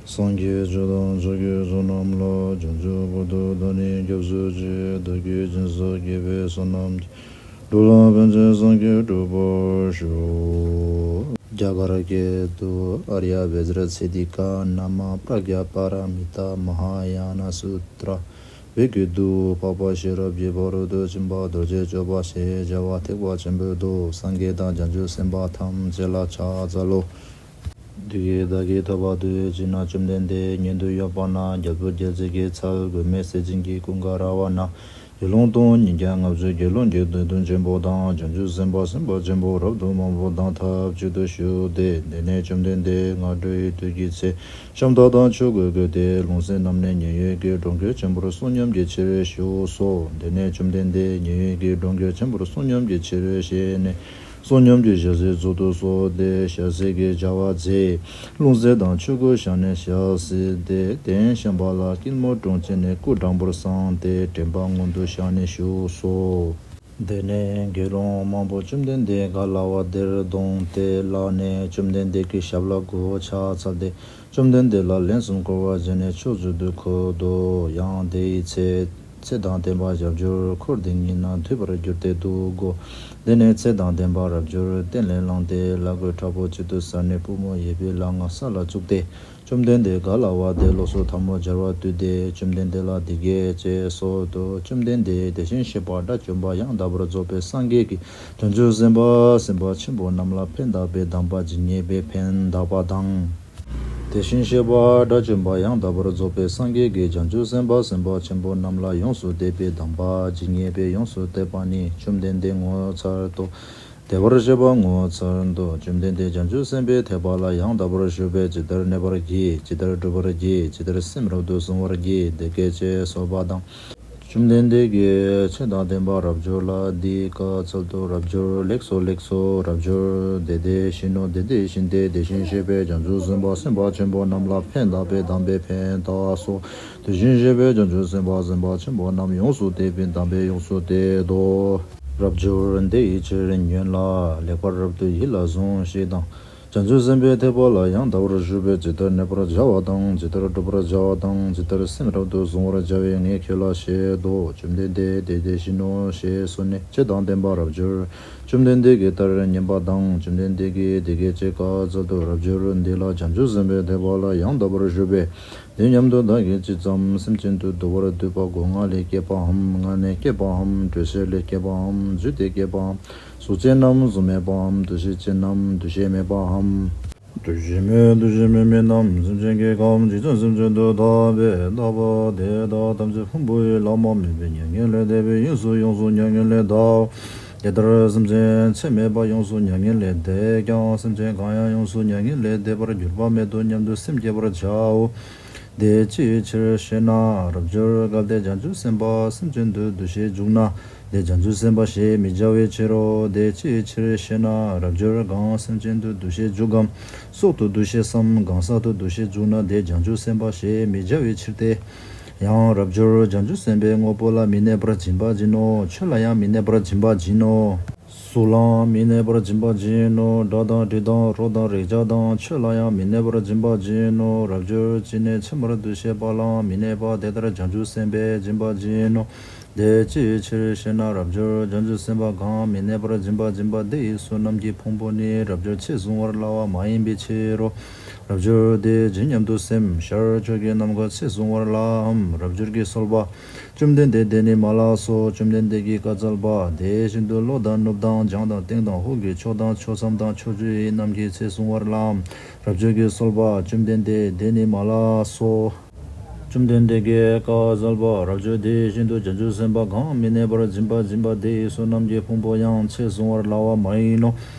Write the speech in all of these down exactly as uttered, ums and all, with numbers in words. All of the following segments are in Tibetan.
སངས་རྒྱས་ཆོས་དང་ཕྱོགས་ཀྱི་མཆོག་རྣམས་ལ། བྱང་ཆུབ་བར་དུ་བདག་ནི་སྐྱབས་སུ་མཆི། བདག་གིས་སྦྱིན་སོགས་བགྱིས་པའི་བསོད་ནམས་ཀྱིས། འགྲོ་ལ་ཕན་ཕྱིར་སངས་རྒྱས་འགྲུབ་པར་ཤོག་རྒྱ་གར་སྐད་དུ། ཨཱརྱ་བཛྲ་སིདྡྷི་ཀ་ན་མ་པྲཛྙཱ་པཱ་ར་མི་ཏཱ་མ་ཧཱ་ཡཱ་ན་སུ་ཏྲ། བོད་སྐད་དུ། འཕགས་པ་ཤེས་རབ་ཀྱི་ཕ་རོལ་ཏུ་ཕྱིན་པ་རྡོ་རྗེ་སྤྱོད་པ་ཞེས་བྱ་བ་ཐེག་པ་ཆེན་པོའི་མདོ། སངས་རྒྱས་དང་བྱང་ཆུབ་སེམས་དཔའ་ཐམས་ཅད་ལ་ཕྱག་འཚལ་ལོ། འདི་སྐད་བདག་གིས་ཐོས་པ་དུས་གཅིག་ན། བཅོམ་ལྡན་འདས་མཉན་དུ་ཡོད་པ་ན། རྒྱལ་བུ་རྒྱལ་བྱེད་ཀྱི་ཚལ་མགོན་མེད་ཟས་སྦྱིན་གྱི་ཀུན་དགའ་ར་བ་ན། དགེ་སློང་དུང་ཉིས་བརྒྱ་ལྔ་བཅུ་དགེ་སློང་གི་སྡེ་དོན་ཆེན་པོ་དང་། བྱང་ཆུབ་སེམས་དཔའ་སེམས་དཔའ་ཆེན་པོ་རབ་ཏུ་མང་པོ་དང་ཐབས་ཅིག་ཏུ་བཞུགས་ཏེ། དེ་ནས་བཅོམ་ལྡན་འདས་སྔ་དྲོ་ཡི་དུས་ཀྱི་ཚེ། ཤམ་ཐབས་དང་ཆོས་གོས་བགོས་ཏེ། ལྷུང་བཟེད་བསྣམས་ནས་མཉན་ཡོད་ཀྱི་གྲོང་ཁྱེར་ཆེན་པོར་བསོད་སྙོམས་ཀྱི་ཕྱིར་ཞུགས་སོ། དེ་ནས་བཅོམ་ལྡན་འདས་མཉན་ཡོད་ཀྱི་གྲོང་ཁྱེར་ཆེན་པོར་བསོད་སྙོམས་ཀྱི་ཕྱིར་གཤེགས་ནས། བསོད་སྙོམས་ཀྱི་ཞལ་ཟས་གཙུག་ཏུ་གསོལ་ཏེ། ཞལ་ཟས་ཀྱི་བྱ་བ་མཛད། ལྷུང་བཟེད་དང་ཆོས་གོས་བཞག་ནས་ཞལ་བསིལ་ཏེ། དེ་བཞིན་གཤེགས་པ་ལ་སྐྱིལ་མོ་ཀྲུང་བཅས་ནས་སྐུ་དྲང་པོར་བསྲངས་ཏེ། དྲན་པ་མངོན་དུ་བཞག་ནས་བཞུགས་སོ། དེ་ནས་དགེ་སློང་མང་པོ་བཅོམ་ལྡན་འདས་ག་ལ་བ་དེར་དོང་སྟེ་བླངས་ནས། བཅོམ་ལྡན་འདས་ཀྱི་ཞབས་ལ་མགོ་བོས་ཕྱག་འཚལ་ཏེ། བཅོམ་ལྡན་འདས་ལ་ལན་གསུམ་བསྐོར་བ་བྱས་ནས་ཕྱོགས་བཅུ་དུ་འཁོད་དོ། ཡང་དེ་ཡི་ཚེ། ཚེ་དང་ལྡན་པ་རབ་འབྱོར་འཁོར་འདས་གཉིས་ན་འདུས་པར་གྱུར་ཏེ་འདུག་གོ། དེ་ནས་ཚེ་དང་ལྡན་པ་རབ་འབྱོར་སྟན་ལས་ལངས་ཏེ། བླ་གོས་དྲག་པོ་གཅིག་ཏུ་གསོལ་ནས་པུས་མོ་གཡས་པའི་ལག་ལྔ་ས་ལ་བཙུགས་ཏེ། བཅོམ་ལྡན་འདས་ག་ལ་བ་དེ་ལོགས་སུ་ཐལ་མོ་སྦྱར་བ་བཏུད་དེ། བཅོམ་ལྡན་འདས་ལ་འདི་སྐད་ཅེས་གསོལ་ཏོ། བཅོམ་ལྡན་འདས། དེ་བཞིན་གཤེགས་པ་དགྲ་བཅོམ་པ་ཡང་དག་པར་རྫོགས་པའི་སངས་རྒྱས་ཀྱིས། བྱང་ཆུབ་སེམས་དཔའ་སེམས་དཔའ་ཆེན་པོ་རྣམས་ལ་ཕན་གདགས་པའི་སྡོམ་པ་ཇི་སྙེད་པའི་ཕན་གདགས་པ་དང་། དེ་བཞིན་གཤེགས་པ་དགྲ་བཅོམ་པ་ཡང་དག་པར་རྫོགས་པའི་སངས་རྒྱས་ཀྱིས། བྱང་ཆུབ་སེམས་དཔའ་སེམས་དཔའ་ཆེན་པོ་རྣམས་ལ་ཡོངས་སུ་གཏད་པའི་སྡོམ་པ་ཇི་སྙེད་པའི་ཡོངས་སུ་གཏད་པ་ནི། བཅོམ་ལྡན་འདས་ངོ་མཚར་ཏོ། བདེ་བར་གཤེགས་པ་ངོ་མཚར་ཏོ། བཅོམ་ལྡན་འདས་བྱང་ཆུབ་སེམས་དཔའི་ཐེག་པ་ལ་ཡང་དག་པར་ཞུགས་པས་ཇི་ལྟར་གནས་པར་བགྱི། ཇི་ལྟར་བསྒྲུབ་པར་བགྱི། ཇི་ལྟར་སེམས་རབ་ཏུ་གཟུང་བར་བགྱི། དེ་སྐད་ཅེས་གསོལ་པ་དང་། བཅོམ་ལྡན་འདས་ཀྱིས་ཚེ་དང་ལྡན་པ་རབ་འབྱོར་ལ་འདི་སྐད་གསོལ་ཏོ། རབ་འབྱོར་ལེགས་སོ་ལེགས་སོ། རབ་འབྱོར་དེ་དེ་བཞིན་ནོ། དེ་དེ་བཞིན་ཏེ། དེ་བཞིན་གཤེགས་པས་བྱང་ཆུབ་སེམས་དཔའ་སེམས་དཔའ་ཆེན་པོ་རྣམས་ལ་ཕན་གདགས་པའི་སྡོམ་པའི་ཕན་བཏགས་སོ། དེ་བཞིན་གཤེགས་པས་བྱང་ཆུབ་སེམས་དཔའ་སེམས་དཔའ་ཆེན་པོ་རྣམས་ཡོངས་སུ་གཏད་པའི་སྡོམ་པས་ཡོངས་སུ་གཏད་དོ། རབ་འབྱོར་དེ་ཡི་ཕྱིར་ཉོན་ལ། ལེགས་པར་རབ་ཏུ་ཡིད་ལ་ཟུངས་ཤིག་དང་། བྱང་ཆུབ་སེམས་དཔའི་ཐེག་པ་ལ་ཡང་དག་པར་ཞུགས་པས་ཇི་ལྟར་གནས་པར་བྱ་བ་དང་། ཇི་ལྟར་བསྒྲུབ་པར་བྱ་བ་དང་། ཇི་ལྟར་སེམས་རབ་ཏུ་གཟུང་བར་བྱ་བའི་ངས་ཁྱོད་ལ་བཤད་དོ། བཅོམ་ལྡན་འདས་དེ་དེ་བཞིན་ནོ་ཞེས་གསོལ་ནས། ཚེ་དང་ལྡན་པ་རབ་འབྱོར། བཅོམ་ལྡན་འདས་ཀྱི་ལྟར་ཉན་པ་དང་། བཅོམ་ལྡན་འདས་ཀྱིས་དེ་སྐད་ཅེས་བཀའ་སྩལ་ཏོ། རབ་འབྱོར་འདི་ལ་བྱང་ཆུབ་སེམས་དཔའི་ཐེག་པ་ལ་ཡང་དག་པར་ཞུགས་པས། དེ་སྙམ་དུ་བདག་གིས་ཅི་ཙམ་སེམས་ཅན་དུ་བསྡུ་བར་འདོད་པ་སྒོ་ང་ལས་སྐྱེས་པའམ། ང་ནས་སྐྱེས་པའམ། དྲོད་གཤེར་ལས་སྐྱེས་པའམ། རྫུས་ཏེ་སྐྱེས་པའམ། གཟུགས་ཅན་རྣམས་གཟུགས་མེད་པའམ། འདུ་ཤེས་ཅན་རྣམས་འདུ་ཤེས་མེད་པའམ། འདུ་ཤེས་མེད་འདུ་ཤེས་མེད་མིན་རྣམས་སེམས་ཅན་གྱི་ཁམས་ཇི་ཙམ་སེམས་ཅན་དུ་བལྟ་བས་བལྟ་བ་དེ་དག་ཐམས་ཅད་ཕུང་པོ་ཡི་ལྷག་མ་མེད་པའི་མྱ་ངན་ལས་འདས་པའི་དབྱིངས་སུ་ཡོངས་སུ་མྱ་ངན་ལས་འདའོ། དེ་ལྟར་སེམས་ཅན་ཚད་མེད་པ་ཡོངས་སུ་མྱ་ངན་ལས་འདས་ཀྱང་། སེམས་ཅན་གང་ཡང་ཡོངས་སུ་མྱ་ངན་ལས་འདས་པར་གྱུར་པ་མེད་དོ་སྙམ་དུ་སེམས་བསྐྱེད་པར་བྱའོ། དེ་ཅིའི་ཕྱིར་ཞེ་ན། རབ་འབྱོར་གལ་ཏེ་བྱང་ཆུབ་སེམས་དཔའ་སེམས་ཅན་དུ་འདུ་ཤེས་འཇུག་ན། དེ་བྱང་ཆུབ་སེམས་དཔའ་ཞེས་མི་བྱ་བའི་ཕྱིར་རོ། དེ་ཅིའི་ཕྱིར་ཞེ་ན། རབ་འབྱོར་གང་སེམས་ཅན་དུ་འདུ་ཤེས་འཇུག་གམ། སྲོག་ཏུ་འདུ་ཤེས་སམ། གང་ཟག་ཏུ་འདུ་ཤེས་འཇུག་ན། དེ་བྱང་ཆུབ་སེམས་དཔའ་ཞེས་མི་བྱ་བའི་ཕྱིར་ཏེ། ཡང་རབ་འབྱོར་བྱང་ཆུབ་སེམས་དཔའི་དངོས་པོ་ལ་མི་གནས་པར་སྦྱིན་པ་སྦྱིན་ནོ། ཆོས་ལ་ཡང་མི་གནས་པར་སྦྱིན་པ་སྦྱིན་ནོ། གཟུགས་ལའང་མི་གནས་པར་སྦྱིན་པ་སྦྱིན་ནོ། སྒྲ་དང་དྲི་དང་རོ་དང་རེག་བྱ་དང་ཆོས་ལ་ཡང་མི་གནས་པར་སྦྱིན་པ་སྦྱིན་ནོ། རབ་འབྱོར་ཅི་ནས་ཕྱི་མར་འདུ་ཤེས་པ་ལའང་མི་གནས་པ་དེ་ལྟར་བྱང་ཆུབ་སེམས་དཔའི་སྦྱིན་པ་སྦྱིན་ནོ། དེ་ཅིའི་ཕྱིར་ཞེ་ན། རབ་འབྱོར་བྱང་ཆུབ་སེམས་དཔའ་གང་མི་གནས་པར་སྦྱིན་པ་སྦྱིན་པ་དེ་ཡི་བསོད་ནམས་ཀྱི་ཕུང་པོ་ནི་རབ་འབྱོར་ཚེ་གཟུང་བར་སླ་བ་མ་ཡིན་པའི་ཕྱིར་རོ། རབ་འབྱོར་དེ་ཇི་སྙམ་དུ་སེམས། ཤར་ཕྱོགས་ཀྱི་ནམ་མཁའ་ཚེ་གཟུང་བར་སླའམ། རབ་འབྱོར་གྱིས་གསོལ་པ། བཅོམ་ལྡན་འདས་དེ་ནི་མ་ལགས་སོ། བཅོམ་ལྡན་འདས་ཀྱིས་བཀའ་སྩལ་པ། དེ་བཞིན་དུ་ལྷོ་དང་ནུབ་དང་བྱང་དང་སྟེང་དང་འོག་གི་ཕྱོགས་དང་ཕྱོགས་མཚམས་དང་ཕྱོགས་བཅུ་ཡི་གནམ་གྱི་ཚད་བཟུང་བར་སླའམ། རབ་འབྱོར་གྱིས་གསོལ་པ། བཅོམ་ལྡན་འདས་དེ་ནི་མ་ལགས་སོ། བཅོམ་ལྡན་འདས་ཀྱིས་བཀའ་སྩལ་པ། རབ་འབྱོར་དེ་བཞིན་དུ་བྱང་ཆུབ་སེམས་དཔའ་གང་མི་གནས་པར་སྦྱིན་པ་སྦྱིན་པ་དེ་ཡི་བསོད་ནམས་ཀྱི་ཕུང་པོ་ཡང་ཚད་བཟུང་བར་སླ་བ་མ་ཡིན་ནོ།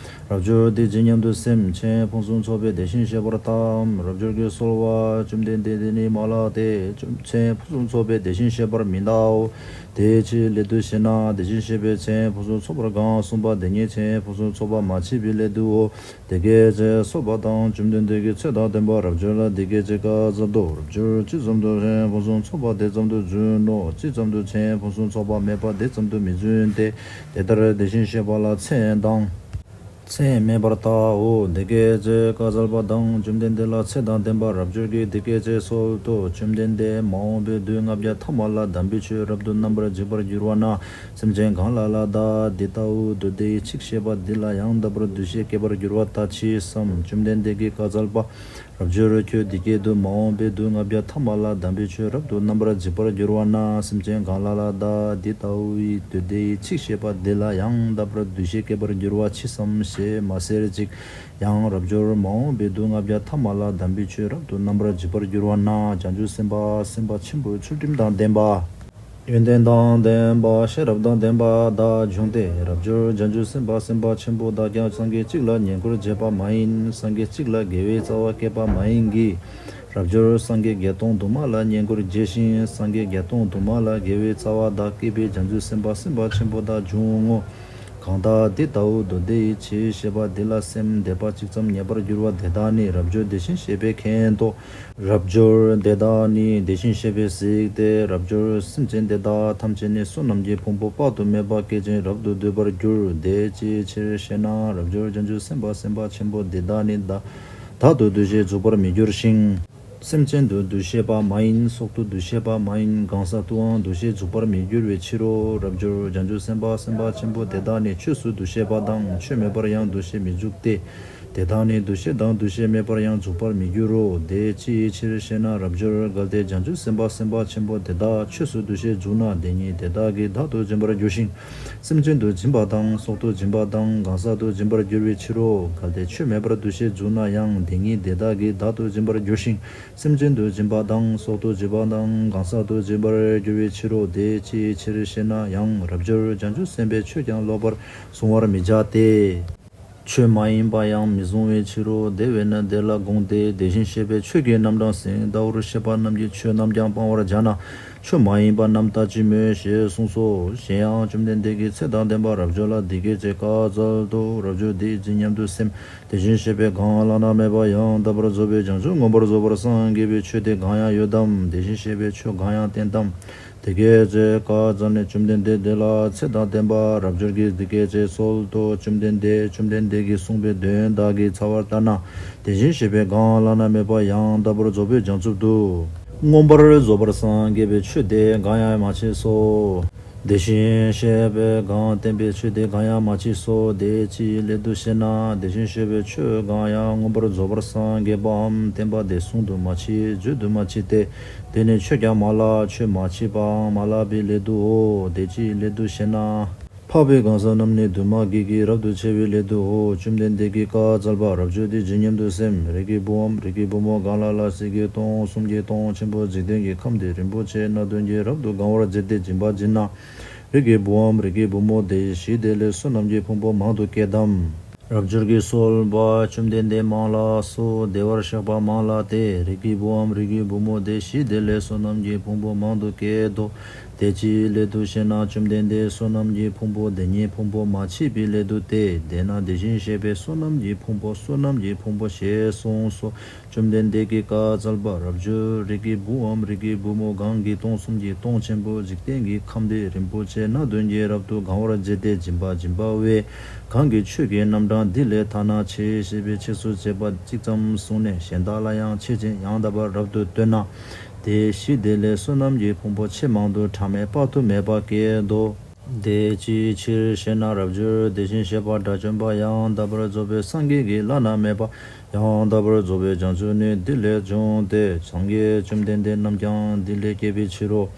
རབ་འབྱོར་དེ་ཇི་སྙམ་དུ་སེམས། ཆོས་ཕུན་སུམ་ཚོགས་པའི་དེ་བཞིན་གཤེགས་པར་ལྟའམ། རབ་འབྱོར་གྱིས་གསོལ་པ། བཅོམ་ལྡན་འདས་དེ་ནི་མ་ལགས་ཏེ། ཆོས་ཕུན་སུམ་ཚོགས་པའི་དེ་བཞིན་གཤེགས་པར་མི་ལྟའོ། དེ་ཅིའི་སླད་དུ་ཞེ་ན། དེ་བཞིན་གཤེགས་པས་ཆོས་ཕུན་སུམ་ཚོགས་པར་གང་གསུངས་པ་དེ་ཉིད་ཆོས་ཕུན་སུམ་ཚོགས་པ་མ་མཆིས་པའི་སླད་དུའོ། དེ་སྐད་ཅེས་གསོལ་པ་དང་། བཅོམ་ལྡན་འདས་ཀྱིས་ཚེ་དང་ལྡན་པ་རབ་འབྱོར་ལ་འདི་སྐད་ཅེས་བཀའ་སྩལ་ཏོ། རབ་འབྱོར་ཇི་ཙམ་དུ་ཆོས་ཕུན་སུམ་ཚོགས་པ་དེ་ཙམ་དུ་རྫུན་ནོ། ཇི་ཙམ་དུ་ཆོས་ཕུན་སུམ་ཚོགས་པ་མེད་པ་དེ་ཙམ་དུ་མི་རྫུན་ཏེ། དེ་ལྟར་དེ་བཞིན་གཤེགས་པ་ལ་ཚེ་དང་། ཚད་མེད་པར་བལྟའོ། འདི་སྐད་ཅེས་བཀའ་སྩལ་པ་དང་། བཅོམ་ལྡན་འདས་ལ་ཚེ་དང་ལྡན་པ་རབ་འབྱོར་གྱིས་འདི་སྐད་ཅེས་གསོལ་ཏོ། བཅོམ་ལྡན་འདས་མ་འོངས་པའི་དུས་ལྔ་བརྒྱ་ཐ་མ་ལ་དམ་པའི་ཆོས་རབ་ཏུ་རྣམ་པར་འཇིག་པར་འགྱུར་བ་ན། སེམས་ཅན་གང་ལ་ལ་དག་འདི་ལྟ་བུའི་མདོ་སྡེའི་ཚིག་བཤད་པ་འདི་ལ་ཡང་དག་པར་འདུ་ཤེས་སྐྱེ་བར་འགྱུར་བ་ལྟ་ཅི་སམ། བཅོམ་ལྡན་འདས་ཀྱིས་བཀའ་སྩལ་པ། རབ་འབྱོར་ཁྱོད་འདི་སྐད་དུ་མ་འོངས་པའི་དུས་ལྔ་བརྒྱ་ཐ་མ་ལ་དམ་པའི་ཆོས་རབ་ཏུ་རྣམ་པར་འཇིག་པར་འགྱུར་བ་ན། སེམས་ཅན་གང་ལ་ལ་དག་འདི་ལྟ་བུའི་མདོ་སྡེའི་ཚིག་བཤད་པ་འདི་ལ་ཡང་དག་པར་འདུ་ཤེས་སྐྱེ་བར་འགྱུར་བ་ཅི་སམ་ཞེས་མ་ཟེར་ཅིག། ཡང་རབ་འབྱོར་མ་འོངས་པའི་དུས་ལྔ་བརྒྱ་ཐ་མ་ལ་དམ་པའི་ཆོས་རབ་ཏུ་རྣམ་པར་འཇིག་པར་འགྱུར་བ་ན། བྱང་ཆུབ་སེམས་དཔའ་སེམས་དཔའ་ཆེན་པོ་ཚུལ་ཁྲིམས་དང་ལྡན་པ། ཡོན་ཏན་དང་ལྡན་པ་ཤེས་རབ་དང་ལྡན་པ་དག་འབྱུང་སྟེ། རབ་འབྱོར་བྱང་ཆུབ་སེམས་དཔའ་སེམས་དཔའ་ཆེན་པོ་དག་ཀྱང་སངས་རྒྱས་གཅིག་ལ་བསྙེན་བཀུར་བྱེད་པ་མ་ཡིན། སངས་རྒྱས་གཅིག་ལ་དགེ་བའི་རྩ་བ་བསྐྱེད་པ་མ་ཡིན་གྱི། རབ་འབྱོར་སངས་རྒྱས་བརྒྱད་སྟོང་དུ་མ་ལ་བསྙེན་བཀུར་བགྱི་ཞིང་། སངས་རྒྱས་བརྒྱད་སྟོང་དུ་མ་ལ་དགེ་བའི་རྩ་བ་དག་བསྐྱེད་པའི་བྱང་ཆུབ་སེམས་དཔའ་སེམས་དཔའ་ཆེན་པོ་དག་འབྱུང་ངོ་། གང་དག་འདི་ལྟ་བུ་མདོ་སྡེའི་ཆོས་བཤད་པ་འདི་ལ་སེམས་དད་པ་གཅིག་ཙམ་ཉེ་བར་གྱུར་པ་དེ་དག་ནི་རབ་འབྱོར་དེ་བཞིན་གཤེགས་པས་མཁྱེན་ཏོ། རབ་འབྱོར་དེ་དག་ནི་དེ་བཞིན་གཤེགས་པས་གཟིགས་ཏེ། རབ་འབྱོར་སེམས་ཅན་དེ་དག་ཐམས་ཅད་ནི་བསོད་ནམས་ཀྱི་ཕུང་པོ་དཔག་ཏུ་མེད་པ་བསྐྱེད་ཅིང་རབ་ཏུ་སྡུད་པར་འགྱུར། དེ་ཅིའི་ཕྱིར་ཞེ་ན། རབ་འབྱོར་བྱང་ཆུབ་སེམས་དཔའ་སེམས་དཔའ་ཆེན་པོ་དེ་དག་ནི་བདག་བདག་ཏུ་འདུ་ཤེས་འཇུག་པར་མི་འགྱུར་ཞིང་། སེམས་ཅན་དུ་འདུ་ཤེས་པ་མ་ཡིན། སྲོག་ཏུ་འདུ་ཤེས་པ་མ་ཡིན། གང་ཟག་ཏུའང་འདུ་ཤེས་འཇུག་པར་མི་འགྱུར་བའི་ཕྱིར་རོ། རབ་འབྱོར་བྱང་ཆུབ་སེམས་དཔའ་སེམས་དཔའ་ཆེན་པོ་དེ་དག་ནི་ཆོས་སུ་འདུ་ཤེས་པ་དང་ཆོས་མེད་པར་ཡང་འདུ་ཤེས་མི་འཇུག་སྟེ། དེ་དག་ནི་འདུ་ཤེས་དང་འདུ་ཤེས་མེད་པར་ཡང་འཇུག་པར་མི་འགྱུར་རོ། དེ་ཅིའི་ཕྱིར་ཞེ་ན། རབ་འབྱོར་གལ་ཏེ་བྱང་ཆུབ་སེམས་དཔའ་སེམས་དཔའ་ཆེན་པོ་དེ་དག་ཆོས་སུ་འདུ་ཤེས་འཇུག་ན། དེ་ཉིད་དེ་དག་གིས་བདག་ཏུ་འཛིན་པར་འགྱུར་ཞིང་། སེམས་ཅན་དུ་སྦྱིན་པ་དང་སྲོག་ཏུ་སྦྱིན་པ་དང་གང་ཟག་ཏུ་སྦྱིན་པར་འགྱུར་བའི་ཕྱིར་རོ། གལ་ཏེ་ཆོས་མེད་པར་འདུ་ཤེས་འཇུག་ན་ཡང་དེ་ཉིད་དེ་དག་གིས་བདག་ཏུ་འཛིན་པར་འགྱུར་ཞིང་། སེམས་ཅན་དུ་སྦྱིན་པ་དང་སྲོག་ཏུ་སྦྱིན་པ་དང་གང་ཟག་ཏུ་སྦྱིན་པར་འགྱུར་བའི་ཕྱིར་རོ། དེ་ཅིའི་ཕྱིར་ཞེ་ན། ཡང་རབ་འབྱོར་བྱང་ཆུབ་སེམས་དཔས་ཆོས་ཀྱང་ལོག་པར་གཟུང་བར་མི་བྱ་སྟེ། ཆོས་མ་ཡིན་པ་ཡང་མི་གཟུང་བའི་ཕྱིར་རོ། དེ་བས་ན་དེ་ལ་དགོངས་ཏེ། དེ་བཞིན་གཤེགས་པས་ཆོས་ཀྱི་རྣམ་གྲངས་ཟིན། ལྟ་བུར་ཤེས་པ་རྣམས་ཀྱིས་ཆོས་རྣམས་ཀྱང་སྤང་བར་བྱ་ན། ཆོས་མ་ཡིན་པ་རྣམས་ལྟ་ཅི་སྨོས་ཞེས་གསུངས་སོ། གཞན་ཡང་བཅོམ་ལྡན་འདས་ཀྱིས་ཚེ་དང་ལྡན་པ་རབ་འབྱོར་ལ་འདི་སྐད་ཅེས་བཀའ་སྩལ་ཏོ། རབ་འབྱོར་འདི་ཇི་སྙམ་དུ་སེམས། དེ་བཞིན་གཤེགས་པས་གང་བླ་ན་མེད་པ་ཡང་དག་པར་རྫོགས་པའི་བྱང་ཆུབ་མངོན་པར་རྫོགས་པར་སངས་རྒྱས་པའི་ཆོས་དེ་གང་ཡང་ཡོད་དམ། དེ་བཞིན་གཤེགས་པས་ཆོས་གང་ཡང་བསྟན་ཏམ། དེ་སྐད་ཅེས་བཀའ་སྩལ་ནས། བཅོམ་ལྡན་འདས་དེ་ལ་ཚེ་དང་ལྡན་པ་རབ་འབྱོར་གྱིས་འདི་སྐད་ཅེས་གསོལ་ཏོ། བཅོམ་ལྡན་འདས། བཅོམ་ལྡན་འདས་ཀྱིས་གསུངས་པའི་དོན་བདག་གིས་ཚར་བ་ལྟར་ན། དེ་བཞིན་གཤེགས་པས་གང་བླ་ན་མེད་པ་ཡང་དག་པར་རྫོགས་པའི་བྱང་ཆུབ་ཏུ་མངོན་པར་རྫོགས་པར་སངས་རྒྱས་པའི་ཆོས་དེ་གང་ཡང་མ་མཆིས་སོ། དེ་བཞིན་གཤེགས་པས་གང་བསྟན་པའི་ཆོས་དེ་གང་ཡང་མ་མཆིས་སོ། དེ་ཅིའི་སླད་དུ་ཞེ་ན། དེ་བཞིན་གཤེགས་པས་ཆོས་གང་ཡང་མངོན་པར་རྫོགས་པར་སངས་རྒྱས་པའམ་བསྟན་པ་དེ་གསུང་དུ་མ་མཆིས། བརྗོད་དུ་མ་མཆིས་ཏེ། དེ་ནི་ཆོས་ཀྱང་མ་ལགས། ཆོས་མ་མཆིས་པའང་མ་ལགས་པའི་སླད་དུའོ། དེ་ཅིའི་སླད་དུ་ཞེ་ན། འཕགས་པའི་གང་ཟག་རྣམས་ནི་འདུས་མ་བགྱིས་ཀྱི་རབ་ཏུ་ཕྱེ་བའི་སླད་དུའོ། བཅོམ་ལྡན་འདས་ཀྱིས་བཀའ་སྩལ་པ། རབ་འབྱོར་འདི་ཇི་སྙམ་དུ་སེམས། རིགས་ཀྱི་བུའམ་རིགས་ཀྱི་བུ་མོ་གང་ལ་ལ་སྲིད་ཀྱི་སྟོང་གསུམ་གྱི་སྟོང་ཆེན་པོ་འཇིག་རྟེན་གྱི་ཁམས་འདི་རིན་པོ་ཆེ་སྣ་བདུན་གྱིས་རབ་ཏུ་གང་བར་བྱས་ཏེ་སྦྱིན་པ་བགྱིས་ན། རིགས་ཀྱི་བུའམ་རིགས་ཀྱི་བུ་མོ་དེ་ཞི་བདེ་ལས་བསོད་ནམས་ཀྱི་ཕུང་པོ་མང་དུ་སྐྱེད་དམ། རབ་འབྱོར་གྱིས་གསོལ་པ། བཅོམ་ལྡན་འདས། མང་ལགས་སོ། བདེ་བར་གཤེགས་པ་མང་ལགས་ཏེ། རིགས་ཀྱི་བུའམ་རིགས་ཀྱི་བུ་མོ་དེ་ཞི་བདེ་ལས་བསོད་ནམས་ཀྱི་ཕུང་པོ་མང་དུ་སྐྱེད་དོ། དེ་ཅིའི་སླད་དུ་ཞེ་ན། བཅོམ་ལྡན་འདས་བསོད་ནམས་ཀྱི་ཕུང་པོ་དེ་ཉིད་ཕུང་པོ་མ་མཆིས་པའི་སླད་དུ་སྟེ། དེས་ན་དེ་བཞིན་གཤེགས་པས་བསོད་ནམས་ཀྱི་ཕུང་པོ་བསོད་ནམས་ཀྱི་ཕུང་པོ་ཞེས་གསུངས་སོ། བཅོམ་ལྡན་འདས་ཀྱིས་བཀའ་སྩལ་པ། རབ་འབྱོར། རིགས་ཀྱི་བུའམ་རིགས་ཀྱི་བུ་མོ་གང་གིས་སྟོང་གསུམ་གྱི་སྟོང་ཆེན་པོ་འཇིག་རྟེན་གྱི་ཁམས་འདི་རིན་པོ་ཆེ་སྣ་བདུན་གྱིས་རབ་ཏུ་གང་བར་བྱས་ཏེ་སྦྱིན་པ་བགྱིས་པ་བས། གང་གིས་ཆོས་ཀྱི་རྣམ་གྲངས་འདི་ལས་ཐ་ན་ཆེས་ཞེས་པའི་ཕྱིས་སུ་བྱེད་པ་གཅིག་ཙམ་གསུངས་ནས་གཞན་དག་ལ་ཡང་ཆེད་ཅིང་ཡང་དག་པར་རབ་ཏུ་སྟོན་ན། དེ་ཞི་བདེ་ལས་བསོད་ནམས་ཀྱི་ཕུང་པོ་ཆེས་མང་དུ་གྲངས་མེད་དཔག་ཏུ་མེད་པ་སྐྱེད་དོ། དེ་ཅིའི་ཕྱིར་ཞེ་ན། རབ་འབྱོར། དེ་བཞིན་གཤེགས་པ་དགྲ་བཅོམ་པ་ཡང་དག་པར་རྫོགས་པའི་སངས་རྒྱས་ཀྱི་བླ་ན་མེད་པ་ཡང་དག་པར་རྫོགས་པའི་བྱང་ཆུབ་ནི་འདི་ལས་འབྱུང་སྟེ། སངས་རྒྱས་བཅོམ་ལྡན་འདས་རྣམས་ཀྱང་འདི་ལས་སྐྱེས་པའི་ཕྱིར་རོ།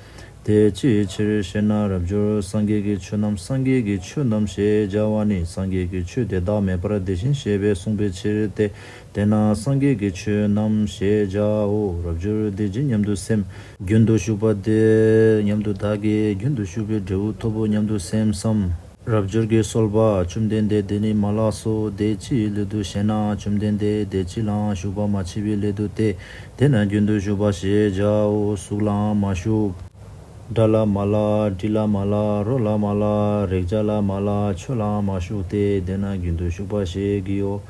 དེ་ཅིའི་ཕྱིར་ཞེ་ན། རབ་འབྱོར། སངས་རྒྱས་ཀྱི་ཆོས་རྣམས་སངས་རྒྱས་ཀྱི་ཆོས་རྣམས་ཞེས་བྱ་བ་ནི་སངས་རྒྱས་ཀྱི་ཆོས་དེ་དག་མེད་པར་དེ་བཞིན་གཤེགས་པས་གསུངས་པའི་ཕྱིར་ཏེ། དེས་ན་སངས་རྒྱས་ཀྱི་ཆོས་རྣམས་ཞེས་བྱའོ། རབ་འབྱོར། འདི་ཇི་སྙམ་དུ་སེམས། རྒྱུན་དུ་ཞུགས་པ་དེ་སྙམ་དུ་བདག་གིས་རྒྱུན་དུ་ཞུགས་པའི་འབྲས་བུ་ཐོབ་བོ་སྙམ་དུ་སེམས་སམ། རབ་འབྱོར་གྱིས་གསོལ་པ། བཅོམ་ལྡན་འདས། དེ་ནི་མ་ལགས་སོ། དེ་ཅིའི་སླད་དུ་ཞེ་ན། བཅོམ་ལྡན་འདས། དེ་ཅི་ལའང་ཞུགས་པ་མ་མཆིས་པའི་སླད་དུ་སྟེ། དེས་ན་རྒྱུན་དུ་ཞུགས་པ་ཞེས་བྱའོ། གཟུགས་ལའང་མ་ཞུགས། སྒྲ་ལ་མ་ལ། དྲི་ལ་མ་ལ། རོ་ལ་མ་ལ། རེག་བྱ་ལ་མ་ལ། ཆོས་ལའང་མ་ཞུགས་ཏེ། དེས་ན་རྒྱུན་དུ་ཞུགས་པ་ཞེས་བགྱིའོ།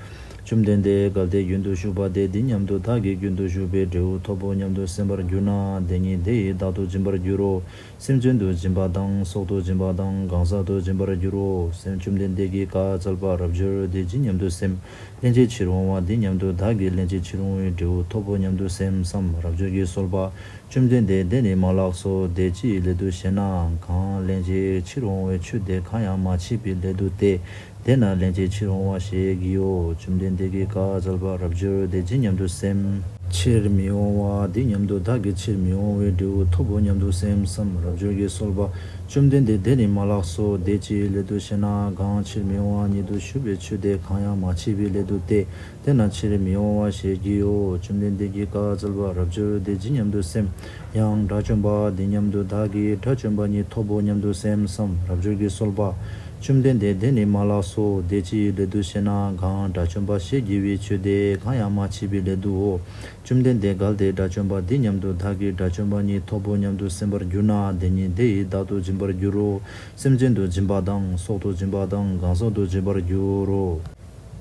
བཅོམ་ལྡན་འདས་གལ་ཏེ་རྒྱུན་དུ་ཞུགས་པ་དེ་འདི་སྙམ་དུ་བདག་གིས་རྒྱུན་དུ་ཞུགས་པའི་འབྲས་བུ་ཐོབ་བོ་སྙམ་དུ་སེམས་པར་གྱུར་ན། དེ་ཉིད་དེ་ཡི་བདག་ཏུ་འཛིན་པར་འགྱུར་རོ། སེམས་ཅན་དུ་སྦྱིན་པ་དང་སྲོག་ཏུ་སྦྱིན་པ་དང་གང་ཟག་ཏུ་སྦྱིན་པར་འགྱུར་རོ། སེམས་བཅོམ་ལྡན་འདས་ཀྱིས་བཀའ་སྩལ་པ། རབ་འབྱོར་དེ་ཇི་སྙམ་དུ་སེམས། སླན་ཆད་ཕྱིར་འོང་བ་འདི་སྙམ་དུ་བདག་གིས་སླན་ཆད་ཕྱིར་འོང་བའི་འབྲས་བུ་ཐོབ་བོ་སྙམ་དུ་སེམས་སམ། རབ་འབྱོར་གྱིས་གསོལ་པ། བཅོམ་ལྡན་འདས་དེ་ནི་མ་ལགས་སོ། དེ་ཅིའི་སླད་དུ་ཞེ་ན། གང་སླན་ཆད་ཕྱིར་འོང་བའི་ཆོས་དེ་གང་ཡང་མ་མཆིས་པའི་སླད་དུ་སྟེ། དེས་ན་སླན་ཆད་ཕྱིར་འོང་བ་ཞེས་བགྱིའོ། བཅོམ་ལྡན་འདས་ཀྱིས་བཀའ་སྩལ་པ། རབ་འབྱོར་དེ་ཇི་སྙམ་དུ་སེམས། ཕྱིར་མི་འོང་བ་འདི་སྙམ་དུ་བདག་གིས་ཕྱིར་མི་འོང་བའི་འབྲས་བུ་ཐོབ་བོ་སྙམ་དུ་སེམས་སམ། རབ་འབྱོར་གྱིས་གསོལ་པ། བཅོམ་ལྡན་འདས་དེ་ནི་མ་ལགས་སོ། དེ་ཅིའི་སླད་དུ་ཞེ་ན། གང་ཕྱིར་མི་འོང་བ་ཉིད་དུ་ཞུགས་པའི་ཆོས་དེ་གང་ཡང་མ་མཆིས་པའི་སླད་དུ་སྟེ། དེས་ན་ཕྱིར་མི་འོང་བ་ཞེས་བགྱིའོ། བཅོམ་ལྡན་འདས་ཀྱིས་བཀའ་སྩལ་པ། རབ་འབྱོར་དེ་ཇི་སྙམ་དུ་སེམས། ཡང་དགྲ་བཅོམ་པ་འདི་སྙམ་དུ་བདག་གིས་དགྲ་བཅོམ་པ་ཉིད་ཐོབ་བོ་སྙམ་དུ་སེམས་སམ། རབ་འབྱོར་གྱིས་གསོལ་པ། བཅོམ་ལྡན་འདས་དེ་ནི་མ་ལགས་སོ། དེ་ཅིའི་སླད་དུ་ཞེ་ན། གང་དགྲ་བཅོམ་པ་ཞེས་བགྱི་བའི་ཆོས་དེ་གང་ཡང་མ་མཆིས་པའི་སླད་དུའོ། བཅོམ་ལྡན་འདས་གལ་ཏེ་དགྲ་བཅོམ་པ་འདི་སྙམ་དུ་བདག་གིས་དགྲ་བཅོམ་པ་ཉིད་ཐོབ་བོ་སྙམ་དུ་སེམས་པར་གྱུར་ན། དེ་ཉིད་དེ་ཡི་བདག་ཏུ་འཛིན་པར་འགྱུར་རོ། སེམས་ཅན་དུ་སྦྱིན་པ་དང་སྲོག་ཏུ་སྦྱིན་པ་དང་གང་ཟག་ཏུ་སྦྱིན་པར་འགྱུར་རོ།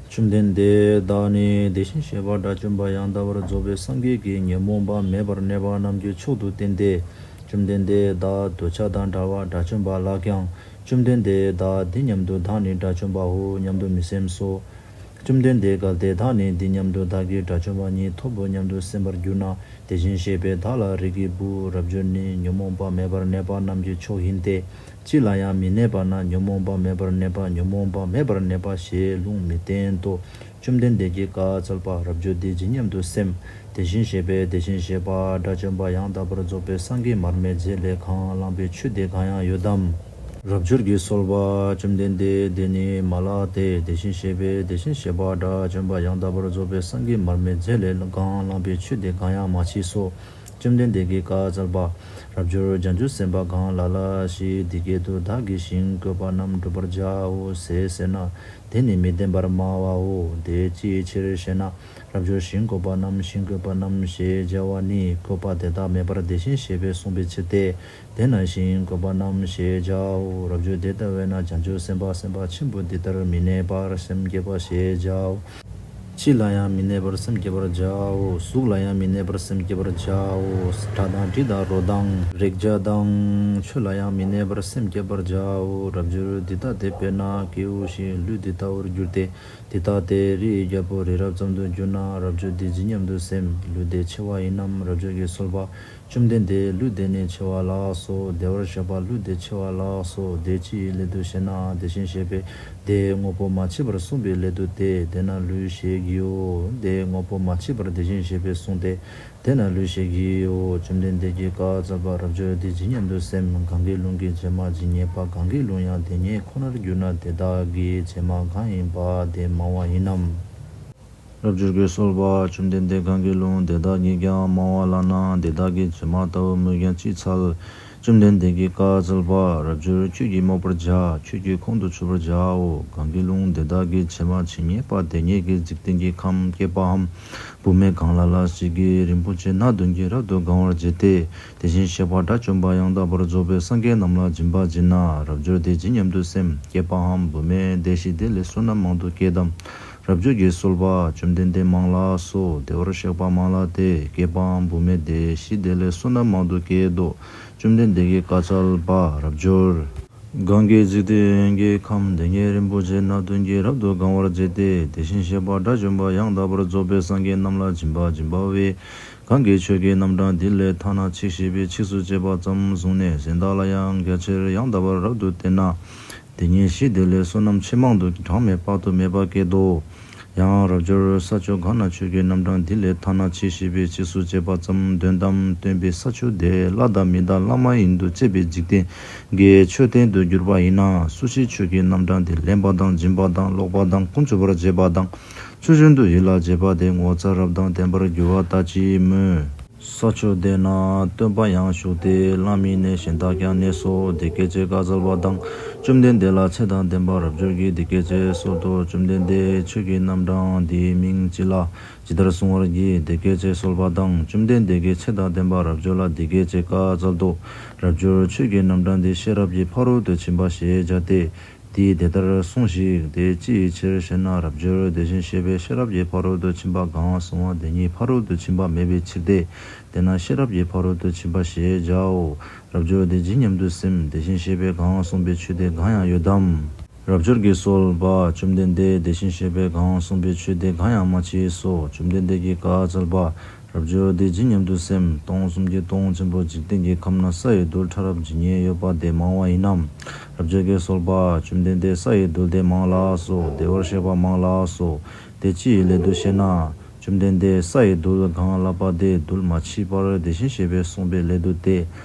བཅོམ་ལྡན་འདས་བདག་ནི་དེ་བཞིན་གཤེགས་པ་དགྲ་བཅོམ་པ་ཡང་དག་པར་རྫོགས་པའི་སངས་རྒྱས་ཀྱིས་ཉོན་མོངས་པ་མེད་པར་གནས་པ་རྣམས་ཀྱི་མཆོག་ཏུ་བསྟན་ཏེ། བཅོམ་ལྡན་འདས་བདག་འདོད་ཆགས་དང་བྲལ་བ་དགྲ་བཅོམ་པ་ལགས་ཀྱང་། བཅོམ་ལྡན་འདས་བདག་འདི་སྙམ་དུ་བདག་ནི་དགྲ་བཅོམ་པའོ་སྙམ་དུ་མི་སེམས་སོ། བཅོམ་ལྡན་འདས་གལ་ཏེ་བདག་ནི་འདི་སྙམ་དུ་བདག་གིས་དགྲ་བཅོམ་པ་ཉིད་ཐོབ་བོ་སྙམ་དུ་སེམས་པར་གྱུར་ན། དེ་བཞིན་གཤེགས་པས་བདག་ལ་རིགས་ཀྱི་བུ། རབ་འབྱོར་ནི་ཉོན་མོངས་པ་མེད་པར་གནས་པ་རྣམས་ཀྱི་མཆོག་ཡིན་ཏེ། ཅི་ལ་ཡང་མི་གནས་པ་ན་ཉོན་མོངས་པ་མེད་པར་གནས་པ་ཉོན་མོངས་པ་མེད་པར་གནས་པ་ཞེས་ལུང་མི་བསྟན་ཏོ། བཅོམ་ལྡན་འདས་ཀྱིས་བཀའ་སྩལ་པ། རབ་འབྱོར་འདི་ཇི་སྙམ་དུ་སེམས། དེ་བཞིན་གཤེགས་པས་དེ་བཞིན་གཤེགས་པ་དགྲ་བཅོམ་པ་ཡང་དག་པར་རྫོགས་པའི་སངས་རྒྱས་མར་མེ་མཛད་ལས་གང་བླངས་པའི་ཆོས་དེ་གང་ཡང་ཡོད་དམ། རབ་འབྱོར་གྱིས་གསོལ་པ། བཅོམ་ལྡན་འདས་དེ་ནི་མ་ལགས་ཏེ། དེ་བཞིན་གཤེགས་པས་དེ་བཞིན་གཤེགས་པ་དགྲ་བཅོམ་པ་ཡང་དག་པར་རྫོགས་པའི་སངས་རྒྱས་མར་མེ་མཛད་ལས་གང་བླངས་པའི་ཆོས་དེ་གང་ཡང་མ་མཆིས་སོ། བཅོམ་ལྡན་འདས་ཀྱིས་བཀའ་སྩལ་པ། རབ་འབྱོར་བྱང་ཆུབ་སེམས་དཔའ་གང་ལ་ལ་ཞིག་འདི་སྐད་དུ་བདག་གིས་ཞིང་བཀོད་པ་རྣམས་བསྒྲུབ་པར་བྱའོ་ཞེས་ཟེར་ན། དེ་ནི་མི་བདེན་པར་སྨྲ་བའོ། དེ་ཅིའི་ཕྱིར་ཞེ་ན། རབ་འབྱོར་ཞིང་བཀོད་པ་རྣམས་ཞིང་བཀོད་པ་རྣམས་ཞེས་བྱ་བ་ནི་བཀོད་པ་དེ་དག་མེད་པར་དེ་བཞིན་གཤེགས་པས་གསུངས་པའི་ཕྱིར་ཏེ། དེས་ན་ཞིང་བཀོད་པ་རྣམས་ཞེས་བྱའོ། རབ་འབྱོར་དེ་ལྟ་བས་ན་བྱང་ཆུབ་སེམས་དཔའ་སེམས་དཔའ་ཆེན་པོ་འདི་ལྟར་མི་གནས་པར་སེམས་བསྐྱེད་པ་ཞེས་བྱའོ། ཕྱི་ལ་ཡང་མི་གནས་པར་སེམས་བསྐྱེད་པར་བྱའོ། གཟུགས་ལ་ཡང་མི་གནས་པར་སེམས་བསྐྱེད་པར་བྱའོ། སྒྲ་དང་དྲི་དང་རོ་དང་རེག་བྱ་དང་ཆོས་ལ་ཡང་མི་གནས་པར་སེམས་བསྐྱེད་པར་བྱའོ། རབ་འབྱོར་འདི་ལྟ་སྟེ་དཔེར་ན་སྐྱེ་བོ་ཞིག་ལུས་འདི་ལྟ་བུར་གྱུར་ཏེ། འདི་ལྟ་སྟེ་རིའི་རྒྱལ་པོ་རི་རབ་ཙམ་དུ་གྱུར་ན། རབ་འབྱོར་འདི་ཇི་སྙམ་དུ་སེམས། ལུས་འདི་ཆེ་བ་ཡིན་ནམ། རབ་འབྱོར་གྱིས་གསོལ་པ། བཅོམ་ལྡན་འདས་ལུས་འདི་ནི་ཆེ་བ་ལགས་སོ། བདེ་བར་གཤེགས་པ་ལུས་འདི་ཆེ་བ་ལགས་སོ། དེ་ཅིའི་སླད་དུ་ཞེ་ན། དེ་བཞིན་གཤེགས་པས་དེའི་དངོས་པོ་མ་མཆིས་པར་གསུངས་པའི་སླད་དུ་སྟེ། དེས་ན་ལུས་ཞེས་བགྱིའོ། དེའི་དངོས་པོ་མ་མཆིས་པར་དེ་བཞིན་གཤེགས་པས་གསུངས་ཏེ། དེས་ན་ལུས་ཞེས་བགྱིའོ། བཅོམ་ལྡན་འདས་ཀྱིས་བཀའ་སྩལ་པ། རབ་འབྱོར་འདི་ཇི་སྙམ་དུ་སེམས། གང་གི་ལུང་གིས་བྱེ་མ་ཇི་སྙེད་པ། གང་གི་ལུང་ཡང་དེ་སྙེད་ཁོ་ནར་གྱུར་ན། དེ་དག་གི་བྱེ་མ་གང་ཡིན་པ་དེ་མང་བ་ཡིན་ནམ། རབ་འབྱོར་གྱིས་གསོལ་པ། བཅོམ་ལྡན་འདས་གང་གི་ལུང་དེ་དག་ཉིད་ཀྱང་མང་བ་ལགས་ན། དེ་དག་གི་བྱེ་མ་ལྟ་བུ་སྨོས་ཀྱང་ཅི་འཚལ། བཅོམ་ལྡན་འདས་ཀྱིས་བཀའ་སྩལ་པ། རབ་འབྱོར་ཁྱོད་ཀྱིས་སྨོས་པར་བྱ། ཁྱོད་ཀྱིས་ཁོང་དུ་ཆུད་པར་བྱའོ། གང་གི་ལུང་དེ་དག་གི་བྱེ་མ་ཇི་སྙེད་པ་དེ་སྙེད་ཀྱི་འཇིག་རྟེན་གྱི་ཁམས་བསྐལ་པའམ། བུད་མེད་གང་ལ་ལ་ཞིག་གིས་རིན་པོ་ཆེ་སྣ་བདུན་གྱིས་རབ་ཏུ་གང་བར་བྱས་ཏེ། དེ་བཞིན་གཤེགས་པ་དགྲ་བཅོམ་པ་ཡང་དག་པར་རྫོགས་པའི་སངས་རྒྱས་རྣམས་ལ་སྦྱིན་པ་བྱས་ན། རབ་འབྱོར་དེ་ཇི་སྙམ་དུ་སེམས། བསྐལ་པའམ་བུད་མེད་དེ་ཞིག་དེ་ལས་བསོད་ནམས་མང་དུ་བསྐྱེད་དམ། རབ་འབྱོར་གྱིས་གསོལ་པ། བཅོམ་ལྡན་འདས་མང་ལགས་སོ། བདེ་བར་གཤེགས་པ་མང་ལགས་ཏེ། བསྐལ་པའམ་བུད་མེད་དེ་ཞིག་དེ་ལས་བསོད་ནམས་མང་དུ་བསྐྱེད་དོ། བཅོམ་ལྡན་འདས་ཀྱིས་བཀའ་སྩལ་པ། རབ་འབྱོར། གང་གི་འཇིག་རྟེན་གྱི་ཁམས་དེ་སྙེད་རིན་པོ་ཆེ་སྣ་བདུན་གྱིས་རབ་ཏུ་གང་བར་བྱས་ཏེ། དེ་བཞིན་གཤེགས་པ་དགྲ་བཅོམ་པ་ཡང་དག་པར་རྫོགས་པའི་སངས་རྒྱས་རྣམས་ལ་སྦྱིན་པ་སྦྱིན་པ་བས། གང་གིས་ཆོས་ཀྱི་རྣམ་གྲངས་འདི་ལས་ཐ་ན་ཚིག་བཞི་པའི་ཚིགས་སུ་བཅད་པ་ཙམ་བཟུང་ནས་གཞན་དག་ལ་ཡང་རྒྱ་ཆེར་ཡང་དག་པར་རབ་ཏུ་བསྟན་ན། དེ་ཉིད་ཞིག་དེ་ལས་བསོད་ནམས་ཆེས་མང་དུ་གྲངས་མེད་དཔག་ཏུ་མེད་པ་བསྐྱེད་དོ། ཡང་རབ་འབྱོར་ས་ཕྱོགས་གང་ན་ཆོས་ཀྱི་རྣམ་གྲངས་འདི་ལས་ཐ་ན་ཚིག་བཞི་པའི་ཚིགས་སུ་བཅད་པ་ཙམ་འདོན་ཏམ་སྟོན་པའི་ས་ཕྱོགས་དེ་ལྷ་དང་མི་དང་ལྷ་མ་ཡིན་དུ་བཅས་པའི་འཇིག་རྟེན་གྱི་མཆོད་རྟེན་དུ་གྱུར་པ་ཡིན་ན། སུ་ཞིག་ཆོས་ཀྱི་རྣམ་གྲངས་འདི་ལེན་པ་དང་སྦྱིན་པ་དང་ཀློག་པ་དང་ཀུན་རྫོབ་པར་བྱེད་པ་དང་ཚུལ་བཞིན་དུ་ཡིད་ལ་བྱེད་པ་དེ་ངོ་མཚར་རབ་དང་ལྡན་པར་འགྱུར་བ་ལྟ་ཅི་སྨོས། ས་ཕྱོགས་དེ་ན་སྟོན་པ་ཡང་བཞུགས་ཏེ་ལྷ་མི་གནས་གཞན་དག་ཀྱང་གནས་སོ། དེ་སྐད་ཅེས་བཀའ་སྩལ་པ་དང་། བཅོམ་ལྡན་འདས་ལ་ཚེ་དང་ལྡན་པ་རབ་འབྱོར་གྱིས་འདི་སྐད་ཅེས་གསོལ་ཏོ། བཅོམ་ལྡན་འདས་ཆོས་ཀྱི་རྣམ་གྲངས་འདིའི་མིང་ཅི་ལགས། ཇི་ལྟར་གསུང་བར་བགྱི། དེ་སྐད་ཅེས་གསོལ་པ་དང་། བཅོམ་ལྡན་འདས་ཀྱིས་ཚེ་དང་ལྡན་པ་རབ་འབྱོར་ལ་འདི་སྐད་ཅེས་བཀའ་སྩལ་ཏོ། རབ་འབྱོར་ཆོས་ཀྱི་རྣམ་གྲངས་འདི་ཤེས་རབ་ཀྱི་ཕ་རོལ་ཏུ་ཕྱིན་པ་ཞེས་བྱ་སྟེ། དེས་དེ་ལྟར་གསུངས་ཤིག་དེ་ཅིའི་ཕྱིར་ཞེ་ན། རབ་འབྱོར་དེ་བཞིན་གཤེགས་པས་ཤེས་རབ་ཀྱི་ཕ་རོལ་ཏུ་ཕྱིན་པ་གང་གསུངས་པ་དེ་ཉིད་ཕ་རོལ་ཏུ་ཕྱིན་པ་མེད་པའི་ཕྱིར་ཏེ། དེས་ན་ཤེས་རབ་ཀྱི་ཕ་རོལ་ཏུ་ཕྱིན་པ་ཞེས་བྱའོ། རབ་འབྱོར་དེ་ཇི་སྙམ་དུ་སེམས། དེ་བཞིན་གཤེགས་པས་གང་གསུངས་པའི་ཆོས་དེ་གང་ཡང་ཡོད་དམ། རབ་འབྱོར་གྱིས་གསོལ་པ། བཅོམ་ལྡན་འདས་དེ་བཞིན་གཤེགས་པས་གང་གསུངས་པའི་ཆོས་དེ་གང་ཡང་མ་མཆིས་སོ། བཅོམ་ལྡན་འདས་ཀྱིས་བཀའ་སྩལ་པ། རབ་འབྱོར་དེ་ཇི་སྙམ་དུ་སེམས། སྟོང་གསུམ་གྱི་སྟོང་ཆེན་པོ་འཇིག་རྟེན་གྱི་ཁམས་ན་ས་ཡི་རྡུལ་ཕྲ་རབ་ཇི་སྙེད་ཡོད་པ་དེ་མང་བ་ཡིན་ནམ། རབ་འབྱོར་གྱིས་གསོལ་པ། བཅོམ་ལྡན་འདས་ས་ཡི་རྡུལ་དེ་མང་ལགས་སོ། བདེ་བར་གཤེགས་པ་མང་ལགས་སོ། དེ་ཅི་ཡི་སླད་དུ་ཞེ་ན། བཅོམ་ལྡན་འདས་ས་ཡི་རྡུལ་གང་ལགས་པ་དེ་རྡུལ་མ་མཆིས་པར་དེ་བཞིན་གཤེགས་པས་གསུངས་པའི་སླད་དུ་སྟེ།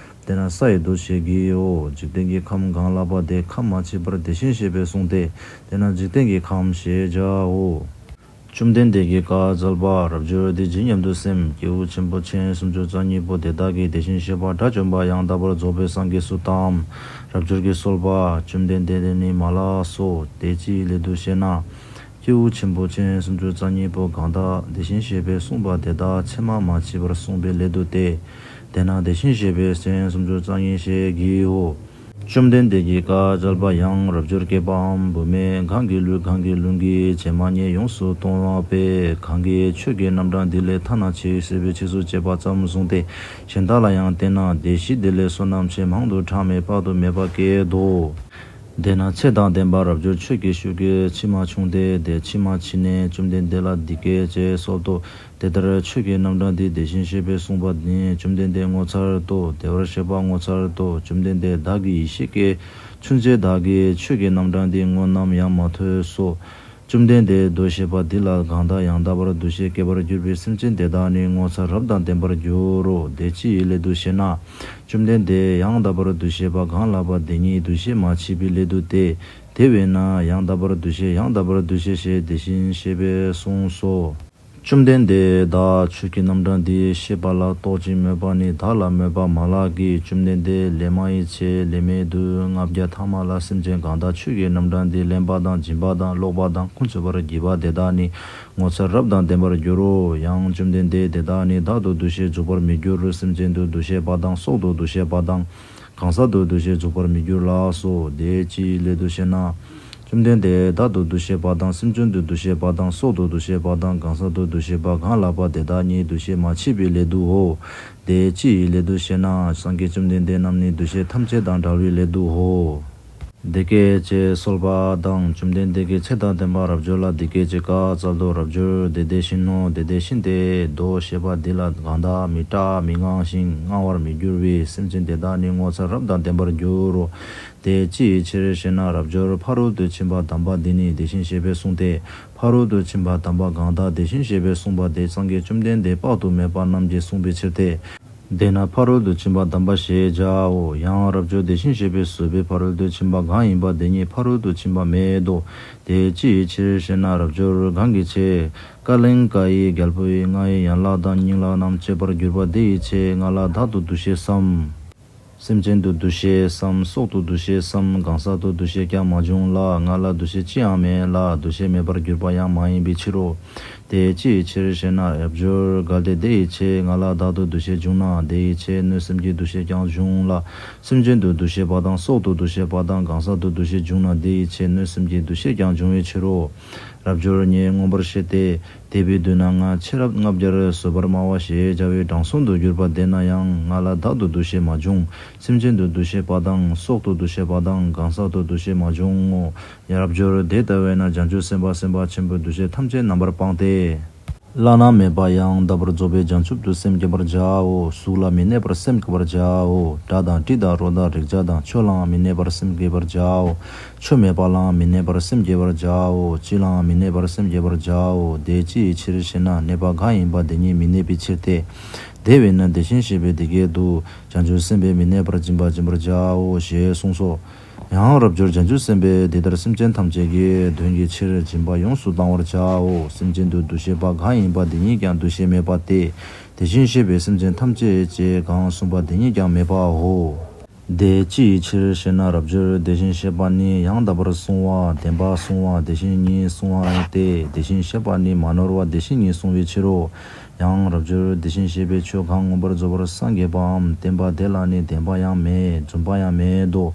དེས་ན་ས་ཡི་རྡུལ་ཞེས་བགྱིའོ། འཇིག་རྟེན་གྱི་ཁམས་གང་ལགས་པ་དེ་ཁམས་མ་མཆིས་པར་དེ་བཞིན་གཤེགས་པས་གསུངས་ཏེ། དེས་ན་འཇིག་རྟེན་གྱི་ཁམས་ཞེས་བྱའོ། བཅོམ་ལྡན་འདས་ཀྱིས་བཀའ་སྩལ་པ། རབ་འབྱོར་དེ་ཇི་སྙམ་དུ་སེམས། སྐྱེས་བུ་ཆེན་པོ་མཆེད་སུམ་ཅུ་རྩ་གཉིས་པོ་དེ་དག་གིས་དེ་བཞིན་གཤེགས་པ་དགྲ་བཅོམ་པ་ཡང་དག་པར་རྫོགས་པའི་སངས་རྒྱས་སུ་བལྟའམ། རབ་འབྱོར་གྱིས་གསོལ་པ། བཅོམ་ལྡན་འདས་དེ་ནི་མ་ལགས་སོ། དེ་ཅིའི་སླད་དུ་ཞེ་ན། སྐྱེས་བུ་ཆེན་པོ་མཆེད་སུམ་ཅུ་རྩ་གཉིས་པོ་གང་དག་དེ་བཞིན་གཤེགས་པས་གསུངས་པ་དེ་དག་ཕྱེ་མ་མ་མཆིས་པར་གསུངས་པའི་སླད་དུ་སྟེ། དེས་ན་དེ་བཞིན་གཤེགས་པས་མཆེད་སུམ་ཅུ་རྩ་གཉིས་ཞེས་བགྱིའོ། བཅོམ་ལྡན་འདས་ཀྱིས་བཀའ་སྩལ་པ། ཡང་རབ་འབྱོར་སྐྱེས་པའམ་བུད་མེད་གང་གི་ལུས་གང་གི་ལུས་ཀྱི་བྱེ་མ་སྙེད་ཡོངས་སུ་གཏོང་བ་པས། གང་གིས་ཆོས་ཀྱི་རྣམ་གྲངས་འདི་ལས་ཐ་ན་ཇི་སྲིད་པའི་ཕྱིས་སུ་སྤྱད་པ་ཙམ་བཟུང་སྟེ་གཞན་དག་ལ་ཡང་བསྟན་ན། སྡེ་བཞི་འདི་ལས་བསོད་ནམས་ཆེས་མང་དུ་གྲངས་མེད་དཔག་ཏུ་མེད་པ་སྐྱེད་དོ། དེས་ན་ཚེ་དང་ལྡན་པ་རབ་འབྱོར་ཆོས་ཀྱི་ཤུགས་ཀྱིས་མཆི་མ་ཕྱུང་སྟེ། དེ་མཆི་མ་མཆིས་ནས་བཅོམ་ལྡན་འདས་ལ་འདི་སྐད་ཅེས་གསོལ་ཏོ། དེ་ལྟར་ཆོས་ཀྱི་རྣམ་གྲངས་འདི་དེ་བཞིན་གཤེགས་པས་གསུངས་པ་ནི་བཅོམ་ལྡན་འདས་ངོ་མཚར་ཏོ། བདེ་བར་གཤེགས་པ་ངོ་མཚར་ཏོ། བཅོམ་ལྡན་འདས་བདག་གི་ཡེ་ཤེས་ཀྱི་ཆུན་ཅན་དག་གིས་ཆོས་ཀྱི་རྣམ་གྲངས་འདི་སྔོན་ནམ་ཡང་མ་ཐོས་སོ། བཅོམ་ལྡན་འདས་འདུ་ཤེས་པ་འདི་ལ་གང་དག་ཡང་དག་པར་འདུ་ཤེས་སྐྱེས་པར་གྱུར་པའི་སེམས་ཅན་དེ་དག་ནི་ངོ་མཚར་རབ་དང་ལྡན་པར་འགྱུར་རོ། དེ་ཅི་ཡི་སླད་དུ་ཞེ་ན། བཅོམ་ལྡན་འདས་ཡང་དག་པར་འདུ་ཤེས་པ་གང་ལགས་པ་དེ་ཉིད་འདུ་ཤེས་མ་མཆིས་པའི་སླད་དུ་སྟེ། དེ་བས་ན་ཡང་དག་པར་འདུ་ཤེས་ཡང་དག་པར་འདུ་ཤེས་ཞེས་དེ་བཞིན་གཤེགས་པས་གསུངས་སོ། བཅོམ་ལྡན་འདས་བདག་ཆོས་ཀྱི་རྣམ་གྲངས་འདི་ཤེས་པ་ལ་རྟོག་ཅིང་མོས་པ་ནི་བདག་ལ་མོས་པ་མ་ལགས་ཀྱི། བཅོམ་ལྡན་འདས་ལས་མ་ཡི་ཆད་ལས་མེད་དུ་ལྔ་བརྒྱ་ཐ་མ་ལ་སེམས་ཅན་གང་དག་ཆོས་ཀྱི་རྣམ་གྲངས་འདི་གླེན་པ་དང་སྦྱིན་པ་དང་ཀློག་པ་དང་ཀུན་རྫོབ་པར་བགྱིས་པ་དེ་དག་ནི་ངོ་མཚར་རབ་དང་ལྡན་པར་འགྱུར་རོ། ཡང་བཅོམ་ལྡན་འདས་དེ་དག་ནི་བདག་ཏུ་འདུ་ཤེས་འཇུག་པར་མི་འགྱུར། སེམས་ཅན་དུ་འདུ་ཤེས་པ་དང་སྲོག་ཏུ་འདུ་ཤེས་པ་དང་། གང་ཟག་ཏུ་འདུ་ཤེས་འཇུག་པར་མི་འགྱུར་ལགས་སོ། དེ་ཅིའི་སླད་དུ་ཞེ་ན། བཅོམ་ལྡན་འདས་བདག་ཏུ་འདུ་ཤེས་པ་དང་སེམས་ཅན་དུ་འདུ་ཤེས་པ་དང་སྲོག་ཏུ་འདུ་ཤེས་པ་དང་གང་ཟག་ཏུ་འདུ་ཤེས་པ་གང་ལགས་པ་དེ་དག་ཉིད་འདུ་ཤེས་མ་མཆིས་པའི་སླད་དུའོ། དེ་ཅིའི་སླད་དུ་ཞེ་ན། སངས་རྒྱས་བཅོམ་ལྡན་འདས་རྣམས་ནི་འདུ་ཤེས་ཐམས་ཅད་དང་བྲལ་བའི་སླད་དུའོ། འདི་སྐད་ཅེས་གསོལ་པ་དང་། བཅོམ་ལྡན་འདས་ཀྱིས་ཚེ་དང་ལྡན་པ་རབ་འབྱོར་ལ་འདི་སྐད་ཅེས་བཀའ་སྩལ་ཏོ། རབ་འབྱོར་དེ་དེ་བཞིན་ནོ། དེ་དེ་བཞིན་ཏེ། འདུ་ཤེས་པ་འདི་ལ་གང་དག་མི་སྐྲག་མི་དངང་ཞིང་དངང་བར་མི་འགྱུར་བའི་སེམས་ཅན་དེ་དག་ནི་ངོ་མཚར་རབ་དང་ལྡན་པར་འགྱུར་རོ། དེ་ཅིའི་ཕྱིར་ཞེ་ན། རབ་འབྱོར་ཕ་རོལ་ཏུ་ཕྱིན་པ་དམ་པ་འདི་ནི་དེ་བཞིན་གཤེགས་པས་གསུངས་ཏེ། ཕ་རོལ་ཏུ་ཕྱིན་པ་དམ་པ་གང་དག་དེ་བཞིན་གཤེགས་པས་གསུངས་པ་དེ་སངས་རྒྱས་བཅོམ་ལྡན་འདས་དཔག་ཏུ་མེད་པ་རྣམས་ཀྱིས་གསུངས་པའི་ཕྱིར་ཏེ། དེས་ན་ཕ་རོལ་ཏུ་ཕྱིན་པ་དམ་པ་ཞེས་བྱའོ། ཡང་རབ་འབྱོར་དེ་བཞིན་གཤེགས་པས་བཟོད་པའི་ཕ་རོལ་ཏུ་ཕྱིན་པ་གང་ཡིན་པ་དེ་ཉིད་ཕ་རོལ་ཏུ་ཕྱིན་པ་མེད་དོ། དེ་ཅིའི་ཕྱིར་ཞེ་ན། རབ་འབྱོར་གང་གི་ཚེ། ཀ་ལིང་ཀ་ཡི་རྒྱལ་པོ་ཡིས་ང་ཡི་ཡན་ལག་དང་སྙིང་ལག་རྣམས་བཅད་པར་གྱུར་པ་དེ་ཡི་ཚེ་ང་ལ་བདག་ཏུ་འདུ་ཤེས་སམ། སེམས་ཅན་དུ་འདུ་ཤེས་སམ། སྲོག་ཏུ་འདུ་ཤེས་སམ། གང་ཟག་ཏུ་འདུ་ཤེས་ཀྱང་མ་བྱུང་ལ། ང་ལ་འདུ་ཤེས་ཅི་ཡང་མེད་ལ། འདུ་ཤེས་མེད་པར་གྱུར་པ་ཡང་མ་ཡིན་པའི་ཕྱིར་རོ། དེ་ཅིའི་ཕྱིར་ཞེ་ན། རབ་འབྱོར་གལ་ཏེ་དེ་ཡི་ཚེ་ང་ལ་བདག་ཏུ་འདུ་ཤེས་བྱུང་ན། དེ་ཡི་ཚེ་གནོད་སེམས་ཀྱི་འདུ་ཤེས་ཀྱང་འབྱུང་ལ། སེམས་ཅན་དུ་འདུ་ཤེས་པ་དང་སྲོག་ཏུ་འདུ་ཤེས་པ་དང་གང་ཟག་ཏུ་འདུ་ཤེས་བྱུང་ན། དེ་ཡི་ཚེ་གནོད་སེམས་ཀྱི་འདུ་ཤེས་ཀྱང་འབྱུང་བའི་ཕྱིར་རོ། རབ་འབྱོར་ངས་མངོན་པར་ཤེས་ཏེ། དེ་བས་འདུག་ན་ང་ཚེ་རབས་ལྔ་བརྒྱར་བཟོད་པར་སྨྲ་བ་ཞེས་བྱ་བའི་དྲང་སྲོང་དུ་གྱུར་པ་དེ་ན་ཡང་ང་ལ་བདག་ཏུ་འདུ་ཤེས་མ་བྱུང་། སེམས་ཅན་དུ་འདུ་ཤེས་པ་དང་སྲོག་ཏུ་འདུ་ཤེས་པ་དང་གང་ཟག་ཏུ་འདུ་ཤེས་མ་བྱུང་ངོ་། ཡ་རབ་འབྱོར་དེ་ལྟ་བས་ན་བྱང་ཆུབ་སེམས་དཔའ་སེམས་དཔའ་ཆེན་པོས་འདུ་ཤེས་ཐམས་ཅད་རྣམ་པར་སྤངས་ཏེ། བླ་ན་མེད་པ་ཡང་དག་པར་རྫོགས་པའི་བྱང་ཆུབ་ཏུ་སེམས་བསྐྱེད་པར་བྱའོ། གཟུགས་ལ་མི་གནས་པར་སེམས་བསྐྱེད་པར་བྱའོ། སྒྲ་དང་དྲི་དང་རོ་དང་རེག་བྱ་དང་ཆོས་ལའང་མི་གནས་པར་སེམས་བསྐྱེད་པར་བྱའོ། ཆོས་མེད་པ་ལའང་མི་གནས་པར་སེམས་བསྐྱེད་པར་བྱའོ། ཅི་ལའང་མི་གནས་པར་སེམས་བསྐྱེད་པར་བྱའོ། དེ་ཅིའི་ཕྱིར་ཞེ་ན། གནས་པ་གང་ཡིན་པ་དེ་ཉིད་མི་གནས་པའི་ཕྱིར་ཏེ། དེ་བས་ན་དེ་བཞིན་གཤེགས་པས་འདི་སྐད་དུ། བྱང་ཆུབ་སེམས་དཔས་མི་གནས་པར་སྦྱིན་པ་སྦྱིན་པར་བྱའོ་ཞེས་གསུངས་སོ། ཡང་རབ་འབྱོར་བྱང་ཆུབ་སེམས་དཔས་འདི་ལྟར་སེམས་ཅན་ཐམས་ཅད་ཀྱི་དོན་གྱི་ཕྱིར་སྦྱིན་པ་ཡོངས་སུ་བཏང་བར་བྱའོ། སེམས་ཅན་དུ་འདུ་ཤེས་པ་གང་ཡིན་པ་དེ་ཉིད་ཀྱང་འདུ་ཤེས་མེད་པ་སྟེ། དེ་བཞིན་གཤེགས་པས་སེམས་ཅན་ཐམས་ཅད་ཅེས་གང་གསུངས་པ་དེ་ཉིད་ཀྱང་མེད་པའོ། དེ་ཅིའི་ཕྱིར་ཞེ་ན། རབ་འབྱོར་དེ་བཞིན་གཤེགས་པ་ནི་ཡང་དག་པར་གསུང་བ་བདེན་པ་གསུང་བ་དེ་བཞིན་ཉིད་གསུང་བ་སྟེ། དེ་བཞིན་གཤེགས་པ་ནི་མ་ནོར་བ་དེ་བཞིན་ཉིད་གསུང་བའི་ཕྱིར་རོ། ཡང་རབ་འབྱོར་དེ་བཞིན་གཤེགས་པས་ཆོས་གང་མངོན་པར་རྫོགས་པར་སངས་རྒྱས་པའམ་བསྟན་པ་དེ་ལ་ནི་བདེན་པ་ཡང་མེད། རྫུན་པ་ཡང་མེད་དོ།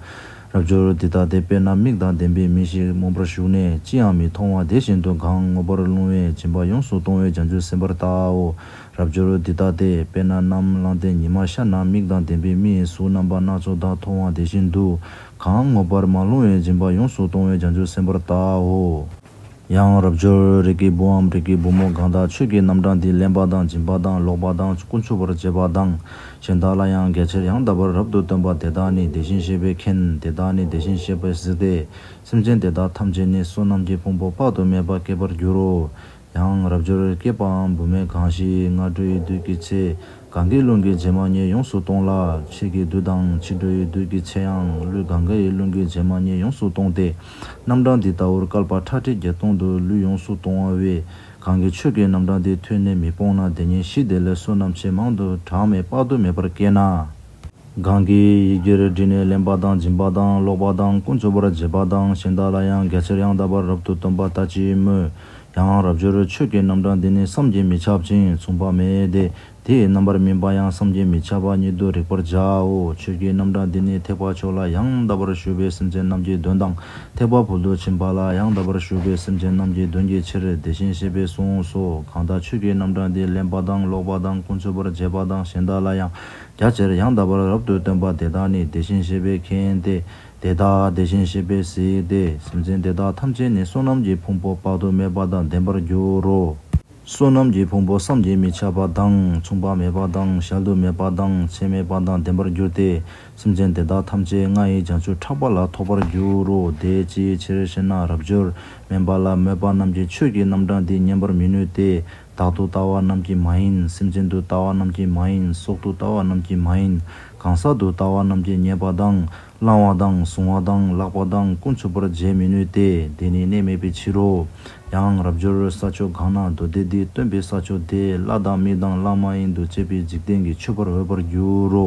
རབ་འབྱོར་འདི་ལྟ་སྟེ། དཔེར་ན་མིག་དང་ལྡན་པའི་མི་ཞིག་མུན་པར་ཞུགས་ནས་ཅི་ཡང་མི་མཐོང་བ་དེ་བཞིན་དུ། གང་མངོན་པར་རློམ་པའི་སྦྱིན་པ་ཡོངས་སུ་གཏོང་བའི་བྱང་ཆུབ་སེམས་དཔར་བལྟའོ། རབ་འབྱོར་འདི་ལྟ་སྟེ། དཔེར་ན་ནམ་ལངས་ཏེ་ཉི་མ་ཤར་ན་མིག་དང་ལྡན་པའི་མི་ཡི་གཟུགས་རྣམ་པ་སྣ་ཚོགས་དག་མཐོང་བ་དེ་བཞིན་དུ། གང་མངོན་པར་མ་རློམ་པའི་སྦྱིན་པ་ཡོངས་སུ་གཏོང་བའི་བྱང་ཆུབ་སེམས་དཔར་བལྟའོ། ཡང་རབ་འབྱོར་རིགས་ཀྱི་བུའམ་རིགས་ཀྱི་བུ་མོ་གང་དག་ཆོས་ཀྱི་རྣམ་གྲངས་འདི་ལེན་པ་དང་། སྦྱིན་པ་དང་། ཀློག་པ་དང་། ཀུན་ཆུབ་པར་བྱེད་པ་དང་། གཞན་དག་ལ་ཡང་རྒྱ་ཆེར་ཡང་དག་པར་རབ་ཏུ་སྟོན་པ་དེ་དག་ནི། དེ་བཞིན་གཤེགས་པས་མཁྱེན། དེ་དག་ནི་དེ་བཞིན་གཤེགས་པས་གཟིགས་ཏེ། སེམས་ཅན་དེ་དག་ཐམས་ཅད་ནི་བསོད་ནམས་ཀྱི་ཕུང་པོ་དཔག་ཏུ་མེད་པ་བསྐྱེད་པར་འགྱུར་རོ། ཡང་རབ་འབྱོར་སྐྱེས་པའམ་བུད་མེད་གང་ཞིག་སྔ་དྲོའི་དུས་ཀྱི་ཚེ། གང་གི་རླུང་གིས་བྱེ་མ་སྙེད་ཡོངས་སུ་གཏོང་ལ། ཕྱེད་ཀྱི་དུས་དང་ཕྱི་དྲོའི་དུས་ཀྱི་ཚེ་ཡང་། ཀླུ་གང་ག་ཡི་རླུང་གིས་བྱེ་མ་སྙེད་ཡོངས་སུ་གཏོང་སྟེ། རྣམ་གྲངས་འདི་ལྟ་བུར་བསྐལ་པ་ཁྲག་ཁྲིག་བརྒྱ་སྟོང་དུ་ཀླུ་ཡོངས་སུ་གཏོང་བ་བས། གང་གིས་ཆོས་ཀྱི་རྣམ་གྲངས་འདི་ཐོས་ནས་མི་སྤོང་ན། དེ་ཉིད་ཞི་བདེ་ལས་བསོད་ནམས་ཆེས་མང་དུ་གྲངས་མེད་དཔག་ཏུ་མེད་པར་སྐྱེས་ན། གང་གིས་ཡིད་ཀྱིས་བྲིས་ནས་ལེན་པ་དང་། སྦྱིན་པ་དང་། ཀློག་པ་དང་། ཀུན་ཆུབ་པར་བྱེད་པ་དང་། གཞན་དག་ལ་ཡང་རྒྱ་ཆེར་ཡང་དག་པར་རབ་ཏུ་སྟོན་པ་ལྟ་ཅི་སྨོས། ཡང་རབ་འབྱོར་ཆོས་ཀྱི་རྣམ་གྲངས་འདི་ནི་བསམ་གྱིས་མི་ཁྱབ་ཅིང་མཚུངས་པ་མེད་དེ། དེ་ཡི་རྣམ་པར་སྨིན་པ་ཡང་བསམ་གྱིས་མི་ཁྱབ་པ་ཉིད་དུ་རིག་པར་བྱའོ། ཆོས་ཀྱི་རྣམ་གྲངས་འདི་ནི་ཐེག་པ་མཆོག་ལ་ཡང་དག་པར་ཞུགས་པའི་སེམས་ཅན་རྣམས་ཀྱི་དོན་དང་། ཐེག་པ་ཕུལ་དུ་ཕྱིན་པ་ལ་ཡང་དག་པར་ཞུགས་པའི་སེམས་ཅན་རྣམས་ཀྱི་དོན་གྱི་ཕྱིར་དེ་བཞིན་གཤེགས་པས་གསུངས་སོ། གང་དག་ཆོས་ཀྱི་རྣམ་གྲངས་འདི་ལེན་པ་དང་། ཀློག་པ་དང་། ཀུན་ཆུབ་པར་བྱེད་པ་དང་། གཞན་དག་ལ་ཡང་རྒྱ་ཆེར་ཡང་དག་པར་རབ་ཏུ་སྟོན་པ་དེ་དག་ནི་དེ་བཞིན་གཤེགས་པས་མཁྱེན་ཏེ། དེ་དག་དེ་བཞིན་གཤེགས་པས་གཟིགས་ཏེ། སེམས་ཅན་དེ་དག་ཐམས་ཅད་ནི་བསོད་ནམས་ཀྱི་ཕུང་པོ་དཔག་ཏུ་མེད་པ་དང་ལྡན་པར་འགྱུར་རོ། བསོད་ནམས་ཀྱི་ཕུང་པོ་བསམ་གྱིས་མི་ཁྱབ་པ་དང་མཚུངས་པ་མེད་པ་དང་གཞལ་དུ་མེད་པ་དང་ཚད་མེད་པ་དང་ལྡན་པར་འགྱུར་ཏེ། སེམས་ཅན་དེ་དག་ཐམས་ཅད་ང་ཡི་བྱང་ཆུབ་ཕྲག་པ་ལ་ཐོགས་པར་འགྱུར་རོ། དེ་ཅིའི་ཕྱིར་ཞེ་ན། རབ་འབྱོར། དམན་པ་ལ་མོས་པ་རྣམས་ཀྱིས་ཆོས་ཀྱི་རྣམ་གྲངས་འདི་ཉན་པར་མི་ནུས་ཏེ། བདག་ཏུ་ལྟ་བ་རྣམས་ཀྱིས་མ་ཡིན། སེམས་ཅན་དུ་ལྟ་བ་རྣམས་ཀྱིས་མ་ཡིན། སྲོག་ཏུ་ལྟ་བ་རྣམས་ཀྱིས་མ་ཡིན། གང་ཟག་ཏུ་ལྟ་བ་རྣམས་ཀྱིས་མཉེས་པ་དང་། བླང་བ་དང་། བཟུང་བ་དང་། བཀླག་པ་དང་། ཀུན་ཆུབ་པར་བྱེད་མི་ནུས་ཏེ། དེ་ནི་གནས་མེད་པའི་ཕྱིར་རོ། ཡང་རབ་འབྱོར་ས་ཕྱོགས་གང་ན་མདོ་སྡེ་འདི་སྟོན་པའི་ས་ཕྱོགས་དེ། ལྷ་དང་མི་དང་ལྷ་མ་ཡིན་དུ་བཅས་པའི་འཇིག་རྟེན་གྱིས་མཆོད་པར་འོས་པར་འགྱུར་རོ།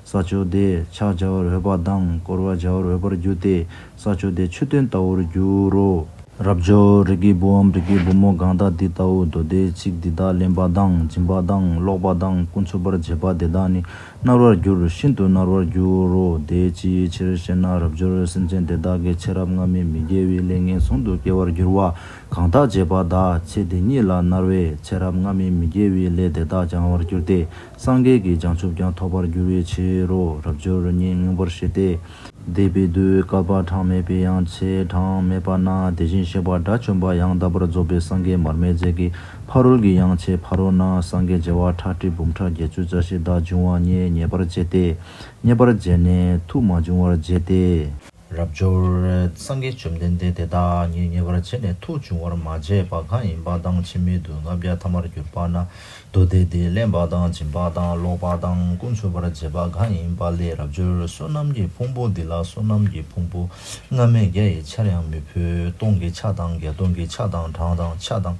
ས་ཕྱོགས་དེ་ཕྱག་བྱ་བར་འོས་པ་དང་བསྐོར་བ་བྱ་བར་འོས་པར་འགྱུར་ཏེ། ས་ཕྱོགས་དེ་མཆོད་རྟེན་ལྟ་བུར་འགྱུར་རོ། རབ་འབྱོར་རིགས་ཀྱི་བུའམ་རིགས་ཀྱི་བུ་མོ་གང་དག་འདི་ལྟ་བུ་མདོ་སྡེ་ཚིག་འདི་དག་ལེན་པ་དང་། སྦྱིན་པ་དང་། ཀློག་པ་དང་། ཀུན་ཆུབ་པར་བྱེད་པ་དེ་དག་ནི་མནར་བར་འགྱུར། ཤིན་ཏུ་མནར་བར་འགྱུར་རོ། དེ་ཅིའི་ཕྱིར་ཞེ་ན། རབ་འབྱོར་སེམས་ཅན་དེ་དག་གིས་ཚེ་རབས་སྔ་མའི་མི་དགེ་བའི་ལས་ངན་སོང་དུ་སྐྱེ་བར་འགྱུར་བ་གང་དག་བྱས་པ་དག་ཚེ་འདི་ཉིད་ལ་མནར་བས། ཚེ་རབས་སྔ་མའི་མི་དགེ་བའི་ལས་དེ་དག་བྱང་བར་འགྱུར་ཏེ། སངས་རྒྱས་ཀྱི་བྱང་ཆུབ་ཀྱང་ཐོབ་པར་འགྱུར་བའི་ཕྱིར་རོ། རབ་འབྱོར་ཉིད་མངོན་པར་ཤེས་ཏེ། འདས་པའི་དུས་བསྐལ་པ་གྲངས་མེད་པའི་ཡང་ཚེ་གྲངས་མེད་པ་ན། དེ་བཞིན་གཤེགས་པ་དགྲ་བཅོམ་པ་ཡང་དག་པར་རྫོགས་པའི་སངས་རྒྱས་མར་མེ་མཛད་ཀྱི་ཕ་རོལ་གྱི་ཡང་ཆེས་ཕ་རོལ་ན། སངས་རྒྱས་བྱེ་བ་ཁྲག་ཁྲིག་འབུམ་ཕྲག་བརྒྱད་ཅུ་རྩ་བཞི་དག་འབྱུང་བ་ཉིད་མཉེས་པར་བྱས་ཏེ། མཉེས་པར་བྱས་ནས་ཐུགས་མ་འབྱུང་བར་བྱས་ཏེ། རབ་འབྱོར། སངས་རྒྱས་བཅོམ་ལྡན་འདས་དེ་དག་ཉིད་མཉེས་པར་བྱས་ནས་ཐུགས་འབྱུང་བར་མ་བྱས་པ་གང་ཡིན་པ་དང་། ཕྱི་མའི་དུས་ལྔ་བརྒྱ་ཐ་མར་གྱུར་པ་ན། མདོ་སྡེ་འདི་ལེན་པ་དང་། སྦྱིན་པ་དང་། ཀློག་པ་དང་། ཀུན་ཆུབ་པར་བྱེད་པ་གང་ཡིན་པ་ལས། རབ་འབྱོར། བསོད་ནམས་ཀྱི་ཕུང་པོ་འདི་ལ་བསོད་ནམས་ཀྱི་ཕུང་པོ་སྔ་མའི་བརྒྱ་ཡི་ཆར་ཡང་མི་ཕོད། སྟོང་གི་ཆ་དང་། བརྒྱ་སྟོང་གི་ཆ་དང་། གྲངས་དང་ཆ་དང་།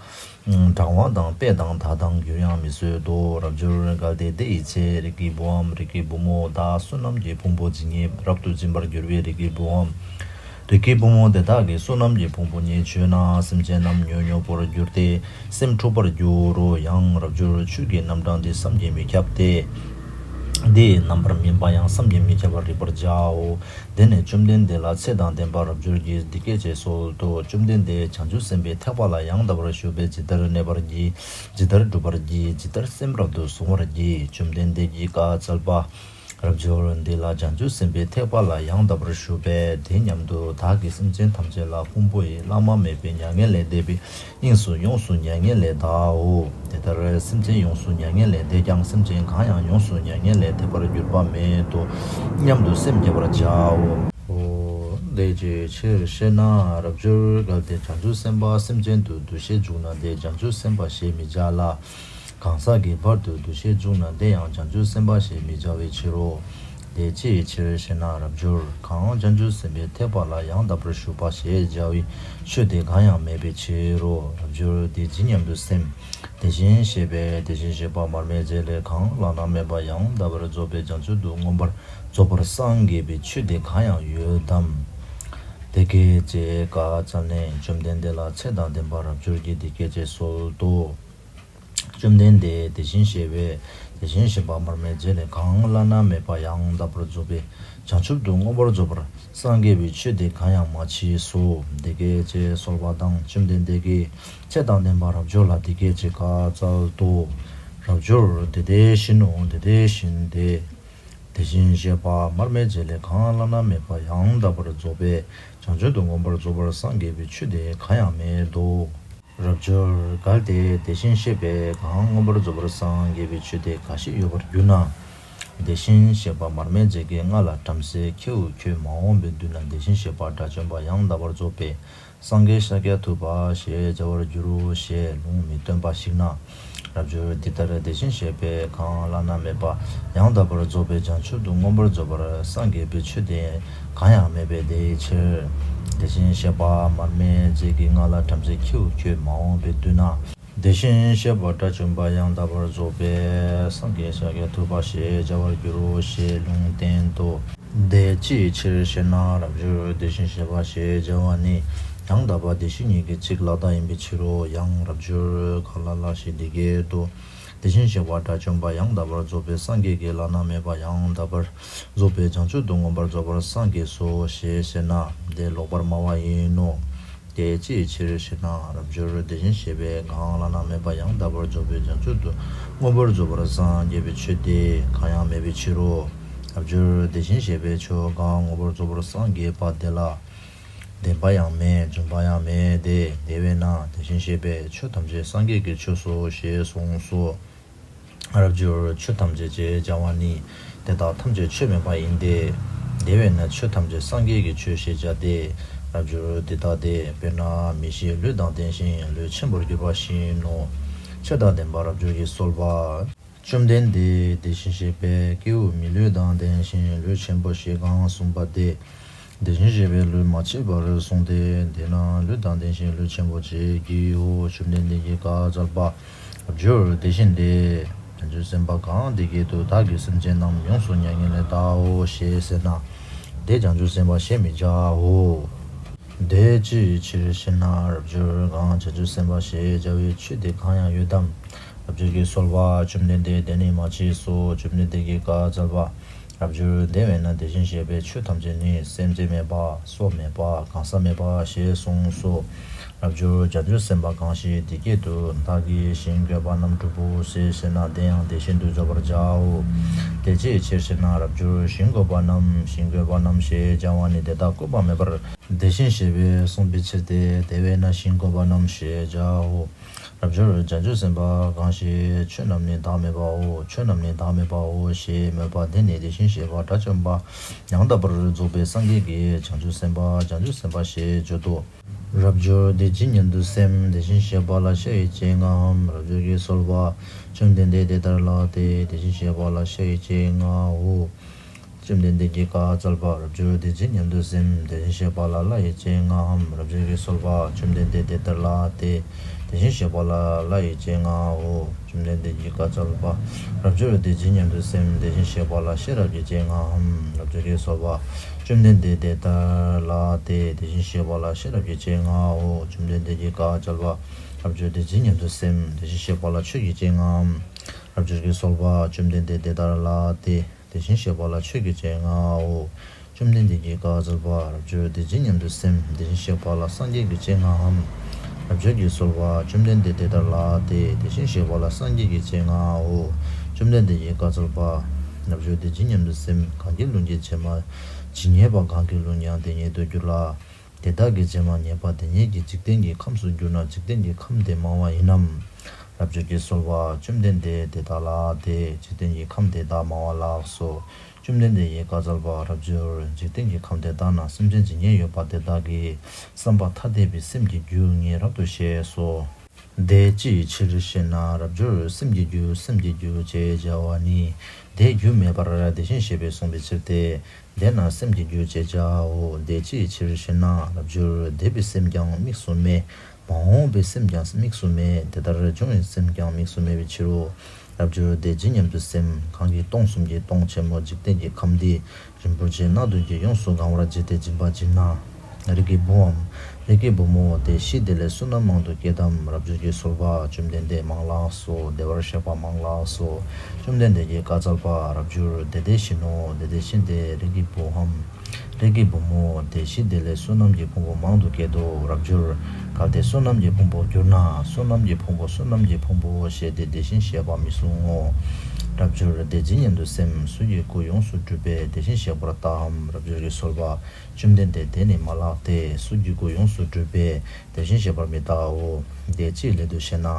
གྲངས་པ་དང་། དཔེ་དང་། བརྡ་དང་། འགྱུར་ཡང་མི་བཟོད་དོ། རབ་འབྱོར། གལ་ཏེ་དེ་ཡི་ཚེ་རིགས་ཀྱི་བུའམ་རིགས་ཀྱི་བུ་མོ་དག་བསོད་ནམས་ཀྱི་ཕུང་པོ་ཇི་སྙེད་རབ་ཏུ་འབྱིན་པར་འགྱུར་བའི་རིགས་ཀྱི་བུའམ་རིགས་ཀྱི་བུ་མོ་དེ་དག་གིས་བསོད་ནམས་ཀྱི་ཕུང་པོ་ཉིད་མཆོད་ན། སེམས་ཅན་རྣམས་མྱོས་མྱོས་པོར་གྱུར་ཏེ། སེམས་འཁྲུགས་པར་འགྱུར་རོ། ཡང་རབ་འབྱོར། ཆོས་ཀྱི་རྣམ་གྲངས་འདི་བསམ་གྱིས་མི་ཁྱབ་སྟེ། འདི་ཡི་རྣམ་པར་སྨིན་པ་ཡང་བསམ་གྱིས་མི་ཁྱབ་པར་རིག་པར་བྱའོ། དེ་ནས་བཅོམ་ལྡན་འདས་ལ་ཚེ་དང་ལྡན་པ་རབ་འབྱོར་གྱིས་འདི་སྐད་ཅེས་གསོལ་ཏོ། བཅོམ་ལྡན་འདས། བྱང་ཆུབ་སེམས་དཔའི་ཐེག་པ་ལ་ཡང་དག་པར་ཞུགས་པས་ཇི་ལྟར་གནས་པར་བགྱི། ཇི་ལྟར་བསྒྲུབ་པར་བགྱི། ཇི་ལྟར་སེམས་རབ་ཏུ་གཟུང་བར་བགྱི། བཅོམ་ལྡན་འདས་ཀྱིས་བཀའ་སྩལ་པ། རབ་འབྱོར། འདི་ལ་བྱང་ཆུབ་སེམས་དཔའི་ཐེག་པ་ལ་ཡང་དག་པར་ཞུགས་པས་དེ་སྙམ་དུ་བདག་གིས་སེམས་ཅན་ཐམས་ཅད་ལ་ཕུང་པོ་ཡི་བླ་ན་མེད་པའི་མྱ་ངན་ལས་འདས་པའི་དབྱིངས་སུ་ཡོངས་སུ་མྱ་ངན་ལས་འདའོ། དེ་ལྟར་སེམས་ཅན་ཡོངས་སུ་མྱ་ངན་ལས་འདས་ཀྱང་། སེམས་ཅན་གང་ཡང་ཡོངས་སུ་མྱ་ངན་ལས་འདས་པར་གྱུར་པ་མེད་དོ་སྙམ་དུ་སེམས་བསྐྱེད་པར་བྱའོ། འོ། དེ་ཅིའི་ཕྱིར་ཞེ་ན། རབ་འབྱོར། གལ་ཏེ་བྱང་ཆུབ་སེམས་དཔའ་སེམས་ཅན་དུ་འདུ་ཤེས་བཅུག་ན་དེ་བྱང་ཆུབ་སེམས་དཔའ་ཞེས་མི་བྱ་ལ། གང་ཟག་གི་བར་དུ་འདུ་ཤེས་བཅུག་ན་དེ་ཡང་བྱང་ཆུབ་སེམས་དཔའ་ཞེས་མི་བྱ་བའི་ཕྱིར་རོ། དེ་ཅིའི་ཕྱིར་ཞེ་ན། རབ་འབྱོར། གང་བྱང་ཆུབ་སེམས་དཔའི་ཐེག་པ་ལ་ཡང་དག་པར་ཞུགས་པ་ཞེས་བྱ་བའི་ཆོས་དེ་གང་ཡང་མེད་པའི་ཕྱིར་རོ། རབ་འབྱོར། དེ་ཇི་སྙམ་དུ་སེམས། དེ་བཞིན་གཤེགས་པས་དེ་བཞིན་གཤེགས་པ་མར་མེ་མཛད་ལས་གང་བླ་ན་མེད་པ་ཡང་དག་པར་རྫོགས་པའི་བྱང་ཆུབ་ཏུ་མངོན་པར་རྫོགས་པར་སངས་རྒྱས་པའི་ཆོས་དེ་གང་ཡང་ཡོད་དམ། དེ་སྐད་ཅེས་བཀའ་སྩལ་ནས་བཅོམ་ལྡན་འདས་ལ་ཚེ་དང་ལྡན་པ་རབ་འབྱོར་གྱིས་འདི་སྐད་ཅེས་གསོལ་ཏོ། བཅོམ་ལྡན་འདས། དེ་བཞིན་གཤེགས་པས་ དེ་བཞིན་གཤེགས་པ་མར་མེ་མཛད་ལས་གང་བླ་ན་མེད་པ་ཡང་དག་པར་རྫོགས་པའི་བྱང་ཆུབ་ཏུ་མངོན་པར་རྫོགས་པར་སངས་རྒྱས་པའི་ཆོས་དེ་གང་ཡང་མ་མཆིས་སོ། འདི་སྐད་ཅེས་གསོལ་བ་དང་། བཅོམ་ལྡན་འདས་ཀྱིས་ཚེ་དང་ལྡན་པ་རབ་འབྱོར་ལ་འདི་སྐད་ཅེས་བཀའ་སྩལ་ཏོ། རབ་འབྱོར། དེ་དེ་བཞིན་ནོ། དེ་དེ་བཞིན་ཏེ། དེ་བཞིན་གཤེགས་པ་མར་མེ་མཛད་ལས་གང་བླ་ན་མེད་པ་ཡང་དག་པར་རྫོགས་པའི་བྱང་ཆུབ་ཏུ་མངོན་པར་རྫོགས་པར་སངས་རྒྱས་པའི་ཆོས་དེ་གང་ཡང་མེད་དོ། རབ་འབྱོར། གལ་ཏེ་དེ་བཞིན་གཤེགས་པས་གང་མངོན་པར་རྫོགས་པར་སངས་རྒྱས་པའི་ཆོས་དེ་འགའ་ཞིག་ཡོད་པར་གྱུར་ན། དེ་བཞིན་གཤེགས་པ་མར་མེ་མཛད་ཀྱིས་སྔགས་ལ་བྲམ་ཟེ་ཁྱེའུ་ཁྱོད་མ་འོངས་པའི་དུས་ན་དེ་བཞིན་གཤེགས་པ་དགྲ་བཅོམ་པ་ཡང་དག་པར་རྫོགས་པའི་སངས་རྒྱས་ཤཱཀྱ་ཐུབ་པ་ཞེས་བྱ་བར་འགྱུར་རོ་ཞེས་ལུང་མི་སྟོན་པ་ཞིག་ན། རབ་འབྱོར། འདི་ལྟར་དེ་བཞིན་གཤེགས་པས་གང་བླ་ན་མེད་པ་ཡང་དག་པར་རྫོགས་པའི་བྱང་ཆུབ་ཏུ་མངོན་པར་རྫོགས་པར་སངས་རྒྱས་པའི་ཆོས་དེ་གང་ཡང་མེད་པའི་དེའི་ཕྱིར། དེ་བཞིན་གཤེགས་པ་མར་མེ་མཛད་ཀྱིས་སྔགས་ལ་བྲམ་ཟེ་ཁྱེའུ་ཁྱོད་མ་འོངས་པའི་དུས་ན། དེ་བཞིན་གཤེགས་པ་དགྲ་བཅོམ་པ་ཡང་དག་པར་རྫོགས་པས་སངས་རྒྱས་ཤཱཀྱ་ཐུབ་པ་ཞེས་བྱ་བར་འགྱུར་རོ་ཞེས་ལུང་བསྟན་ཏོ། དེ་ཅིའི་ཕྱིར་ཞེ་ན། རབ་འབྱོར། དེ་བཞིན་གཤེགས་པ་ཞེས་བྱ་བ་ནི་ཡང་དག་པ་བདེ་གཤེགས་ཉིད་ཀྱི་ཚིག་ལ་བདག་ཡིན་པའི་ཕྱིར་རོ། ཡང་རབ་འབྱོར། གང་ལ་ལ་ཞིག་འདི་སྐད་དུ། དེ་བཞིན་གཤེགས་པ་དགྲ་བཅོམ་པ་ཡང་དག་པར་རྫོགས་པའི་སངས་རྒྱས་ཀྱིས་བླ་ན་མེད་པ་ཡང་དག་པར་རྫོགས་པའི་བྱང་ཆུབ་ཏུ་མངོན་པར་རྫོགས་པར་སངས་རྒྱས་སོ་ཞེས་ཟེར་ན་དེ་ལོག་པར་སྨྲ་བ་ཡིན་ནོ། དེ་ཅིའི་ཕྱིར་ཞེ་ན། རབ་འབྱོར། དེ་བཞིན་གཤེགས་པས་གང་བླ་ན་མེད་པ་ཡང་དག་པར་རྫོགས་པའི་བྱང་ཆུབ་ཏུ་མངོན་པར་རྫོགས་པར་སངས་རྒྱས་པའི་ཆོས་དེ་གང་ཡང་མེད་པའི་ཕྱིར་རོ། རབ་འབྱོར། དེ་བཞིན་གཤེགས་པས་ཆོས་གང་མངོན་པར་རྫོགས་པར་སངས་རྒྱས་པ་དེ་ལ་བདེན་པ་ཡང་མེད། འཇོམས་པ་ཡང་མེད་དེ། དེ་བས་ན་དེ་བཞིན་གཤེགས་པས་ཆོས་ཐམས་ཅད་སངས་རྒྱས་ཀྱི་ཆོས་སོ་ཞེས་གསུངས་སོ། རབ་འབྱོར། ཆོས་ཐམས་ཅད་ཅེས་བྱ་བ་ནི་དེ་དག་ཐམས་ཅད་ཆོས་མིན་པ་ཡིན་ཏེ། དེ་བས་ན་ཆོས་ཐམས་ཅད་སངས་རྒྱས་ཀྱི་ཆོས་ཞེས་བྱ་སྟེ། རབ་འབྱོར། འདི་ལྟ་སྟེ། དཔེར་ན་མིག་ཤེས་ལུས་དང་ལྡན་ཞིང་ལུས་ཆེན་པོར་གྱུར་པ་བཞིན་ནོ། ཆོས་དང་ལྡན་པ་རབ་འབྱོར་གྱིས་གསོལ་པ། བཅོམ་ལྡན་འདས་དེ་བཞིན་གཤེགས་པས་སྐྱེ་བོ་མིག་ལུས་དང་ལྡན་ཞིང་ལུས་ཆེན་པོ་ཞེས་གང་གསུངས་པ་དེ། དེ་བཞིན་གཤེགས་པས་ལུས་མ་མཆིས་པར་གསུངས་ཏེ། དེས་ན་ལུས་དང་ལྡན་ཞིང་ལུས་ཆེན་པོ་ཅེས་བགྱིའོ། བཅོམ་ལྡན་འདས་ཀྱིས་བཀའ་སྩལ་པ། རབ་འབྱོར། དེ་བཞིན་ཏེ། བྱང་ཆུབ་སེམས་དཔའ་གང་འདི་སྐད་དུ་བདག་གིས་སེམས་ཅན་རྣམས་ཡོངས་སུ་མྱ་ངན་ལས་བཟླའོ་ཞེས་ཟེར་ན། དེ་བྱང་ཆུབ་སེམས་དཔའ་ཞེས་མི་བྱའོ། དེ་ཅིའི་ཕྱིར་ཞེ་ན། རབ་འབྱོར། གང་བྱང་ཆུབ་སེམས་དཔའ་ཞེས་བྱ་བའི་ཆོས་དེ་གང་ཡང་ཡོད་དམ། རབ་འབྱོར་གྱིས་གསོལ་པ། བཅོམ་ལྡན་འདས། དེ་ནི་མ་མཆིས་སོ། བཅོམ་ལྡན་འདས་ཀྱིས་བཀའ་སྩལ་པ། རབ་འབྱོར། དེ་བས་ན་དེ་བཞིན་གཤེགས་པས་ཆོས་ཐམས་ཅད་ནི་སེམས་ཅན་མེད་པ་སོགས་མེད་པ་གང་ཟག་མེད་པ་ཞེས་གསུངས་སོ། རབ་འབྱོར། བྱང་ཆུབ་སེམས་དཔའ་གང་ཞིག་འདི་སྐད་དུ་བདག་གིས་ཞིང་བཀོད་པ་རྣམས་སྒྲུབ་པོ་ཞེས་ཟེར་ན་དེ་ཡང་དེ་བཞིན་དུ་བརྗོད་པར་བྱའོ། དེ་ཅིའི་ཕྱིར་ཞེ་ན། རབ་འབྱོར། ཞིང་བཀོད་པ་རྣམས་ཞིང་བཀོད་པ་རྣམས་ཞེས་བྱ་བ་ནི་དེ་དག་བཀོད་པ་མེད་པར་དེ་བཞིན་གཤེགས་པས་གསུངས་པའི་ཕྱིར་ཏེ། དེ་བས་ན་ཞིང་བཀོད་པ་རྣམས་ཞེས་བྱའོ། རབ་འབྱོར། བྱང་ཆུབ་སེམས་དཔའ་གང་ཞིག་ཆོས་རྣམས་ནི་བདག་མེད་པའོ། ཆོས་རྣམས་ནི་བདག་མེད་པའོ་ཞེས་སྨོད་པ་འདི་ནི་དེ་བཞིན་གཤེགས་པ་དགྲ་བཅོམ་པ་ཡང་དག་པར་རྫོགས་པའི་སངས་རྒྱས་ཀྱིས་བྱང་ཆུབ་སེམས་དཔའ་བྱང་ཆུབ་སེམས་དཔའ་ཞེས་བརྗོད་དོ། རབ་འབྱོར། དེ་ཇི་སྙེད་དུ་སེམས་དེ་བཞིན་གཤེགས་པ་ལ་ཤར་བའི་ཚེ་ལྔའམ། རབ་འབྱོར་གྱིས་གསོལ་པ། བཅོམ་ལྡན་འདས་དེ་ལྟར་ལགས་ཏེ། དེ་བཞིན་གཤེགས་པ་ལ་ཤར་བའི་ཚེ་ལྔའོ། བཅོམ་ལྡན་འདས་ཀྱིས་བཀའ་སྩལ་པ། རབ་འབྱོར། དེ་ཇི་སྙེད་དུ་སེམས་དེ་བཞིན་གཤེགས་པ་ལ་སླར་བའི་ཚེ་ལྔའམ། རབ་འབྱོར་གྱིས་གསོལ་པ། བཅོམ་ལྡན་འདས་དེ་ལྟར་ལགས་ཏེ། དེ་བཞིན་གཤེགས་པ་ལ་སླར་བའི་ཚེ་ལྔའོ། བཅོམ་ལྡན་འདས་ཀྱིས་བཀའ་སྩལ་པ། རབ་འབྱོར། དེ་ཇི་སྙེད་དུ་སེམས་དེ་བཞིན་གཤེགས་པ་ལ་ཤེས་རབ་ཀྱི་ཚེ་ལྔའམ། རབ་འབྱོར་གྱིས་གསོལ་པ། བཅོམ་ལྡན་འདས་དེ་ལྟར་ལགས་ཏེ། དེ་བཞིན་གཤེགས་པ་ལ་ཤེས་རབ་ཀྱི་ཚེ་ལྔའོ། བཅོམ་ལྡན་འདས་ཀྱིས་བཀའ་སྩལ་པ། རབ་འབྱོར། དེ་ཇི་སྙེད་དུ་སེམས་དེ་བཞིན་གཤེགས་པ་ལ་ཆོས་ཀྱི་ཚེ་ལྔའམ། རབ་འབྱོར་གྱིས་གསོལ་པ། བཅོམ་ལྡན་འདས་དེ་ལྟར་ལགས་ཏེ། དེ་བཞིན་གཤེགས་པ་ལ་ཆོས་ཀྱི་ཚེ་ལྔའོ། བཅོམ་ལྡན་འདས་ཀྱིས་བཀའ་སྩལ་པ། རབ་འབྱོར། དེ་ཇི་སྙེད་དུ་སེམས་དེ་བཞིན་གཤེགས་པ་ལ་སངས་རྒྱས་ཀྱི་ཚེ་ལྔའམ། རབ་འབྱོར་གྱིས་གསོལ་པ། བཅོམ་ལྡན་འདས་དེ་ལྟར་ལགས་ཏེ། དེ་བཞིན་གཤེགས་པ་ལ་སངས་རྒྱས་ཀྱི་ཚེ་ལྔའོ། བཅོམ་ལྡན་འདས་ཀྱིས་བཀའ་སྩལ་པ། རབ་འབྱོར། དེ་ཇི་སྙེད་དུ་སེམས་གང་གི་ལུས་ཀྱི་ཕྱེ་མ་ཇི་སྙེད་པ་གང་གི་ལུས་ཀྱང་དེ་སྙེད་དུ་འགྱུར་ལ། དེ་དག་གི་ཕྱེ་མ་ཉེས་པ་དེ་སྙེད་ཀྱིས་འཇིག་རྟེན་གྱི་ཁམས་སུ་གྱུར་ན་འཇིག་རྟེན་གྱི་ཁམས་དེ་མང་བ་ཡིན་ནམ། རབ་འབྱོར་གྱིས་གསོལ་པ། བཅོམ་ལྡན་འདས་དེ་ལྟར་ལགས་ཏེ། འཇིག་རྟེན་གྱི་ཁམས་དེ་དག་མང་བ་ལགས་སོ། བཅོམ་ལྡན་འདས་ཀྱིས་བཀའ་སྩལ་པ། རབ་འབྱོར། འཇིག་རྟེན་གྱི་ཁམས་དེ་དག་ན་སེམས་ཅན་ཇི་སྙེད་ཡོད་པ་དེ་དག་གི་བསམ་པ་ཐ་དད་པའི་སེམས་ཀྱི་རྒྱུ་ངས་རབ་ཏུ་ཤེས་སོ། དེ་ཅིའི་ཕྱིར་ཞེ་ན། རབ་འབྱོར། སེམས་ཀྱི་རྒྱུ་སེམས་ཀྱི་རྒྱུ་ཅེས་བྱ་བ་ནི་དེའི་རྒྱུ་མེད་པར་དེ་བཞིན་གཤེགས་པས་གསུངས་པའི་ཕྱིར་ཏེ། དེས་ན་སེམས་ཀྱི་རྒྱུ་ཅེས་བྱའོ། དེ་ཅིའི་ཕྱིར་ཞེ་ན། རབ་འབྱོར། འདས་པའི་སེམས་ཀྱང་དམིགས་སུ་མེད། མ་འོངས་པའི་སེམས་ཀྱང་དམིགས་སུ་མེད། དེ་ལྟར་འབྱུང་བའི་སེམས་ཀྱང་དམིགས་སུ་མེད་པའི་ཕྱིར་རོ། རབ་འབྱོར། དེ་ཇི་སྙེད་དུ་སེམས་གང་གིས་སྟོང་གསུམ་གྱི་སྟོང་ཆེན་མོ་འཇིག་རྟེན་གྱི་ཁམས་འདི་རིན་པོ་ཆེ་སྣ་བདུན་གྱིས་ཡོངས་སུ་གང་བར་བྱས་ཏེ་སྦྱིན་པ་བགྱིད་ན། རིགས་ཀྱི་བུའམ། རིགས་ཀྱི་བུ་མོ། བདེ་གཤེགས་བདེ་ལེགས་བསོད་ནམས་མང་དུ་བསྐྱེད་དམ། རབ་འབྱོར་གྱི་གསོལ་བ། བཅོམ་ལྡན་འདས་མ་ལགས་སོ། བདེ་བར་གཤེགས་པ་མ་ལགས་སོ། བཅོམ་ལྡན་འདས་ཀྱིས་བཀའ་སྩལ་པ། རབ་འབྱོར་དེ་དེ་བཞིན་ནོ། དེ་དེ་བཞིན་ཏེ། རིགས་ཀྱི་བུའམ། རིགས་ཀྱི་བུ་མོ། བདེ་གཤེགས་བདེ་ལེགས་བསོད་ནམས་ཀྱི་ཕུང་པོ་མང་དུ་བསྐྱེད་དོ། རབ་འབྱོར། གལ་ཏེ་བསོད་ནམས་ཀྱི་ཕུང་པོ་གྱུར་ན། བསོད་ནམས་ཀྱི་ཕུང་པོ་བསོད་ནམས་ཀྱི་ཕུང་པོ་ཞེས་ཏེ་དེ་བཞིན་གཤེགས་པ་མི་གསུང་ངོ་། རབ་འབྱོར་དེ་ཇི་སྙེད་དུ་སེམས། སུ་ཡི་སྐུ་ཡོངས་སུ་གྲུབ་པས་དེ་བཞིན་གཤེགས་པར་བལྟའམ། རབ་འབྱོར་གྱི་གསོལ་པ། བཅོམ་ལྡན་འདས་དེ་ནི་མ་ལགས་ཏེ། སུ་ཡི་སྐུ་ཡོངས་སུ་གྲུབ་པས་དེ་བཞིན་གཤེགས་པར་མི་བལྟའོ། དེ་ཅིའི་སླད་དུ་ཞེ་ན།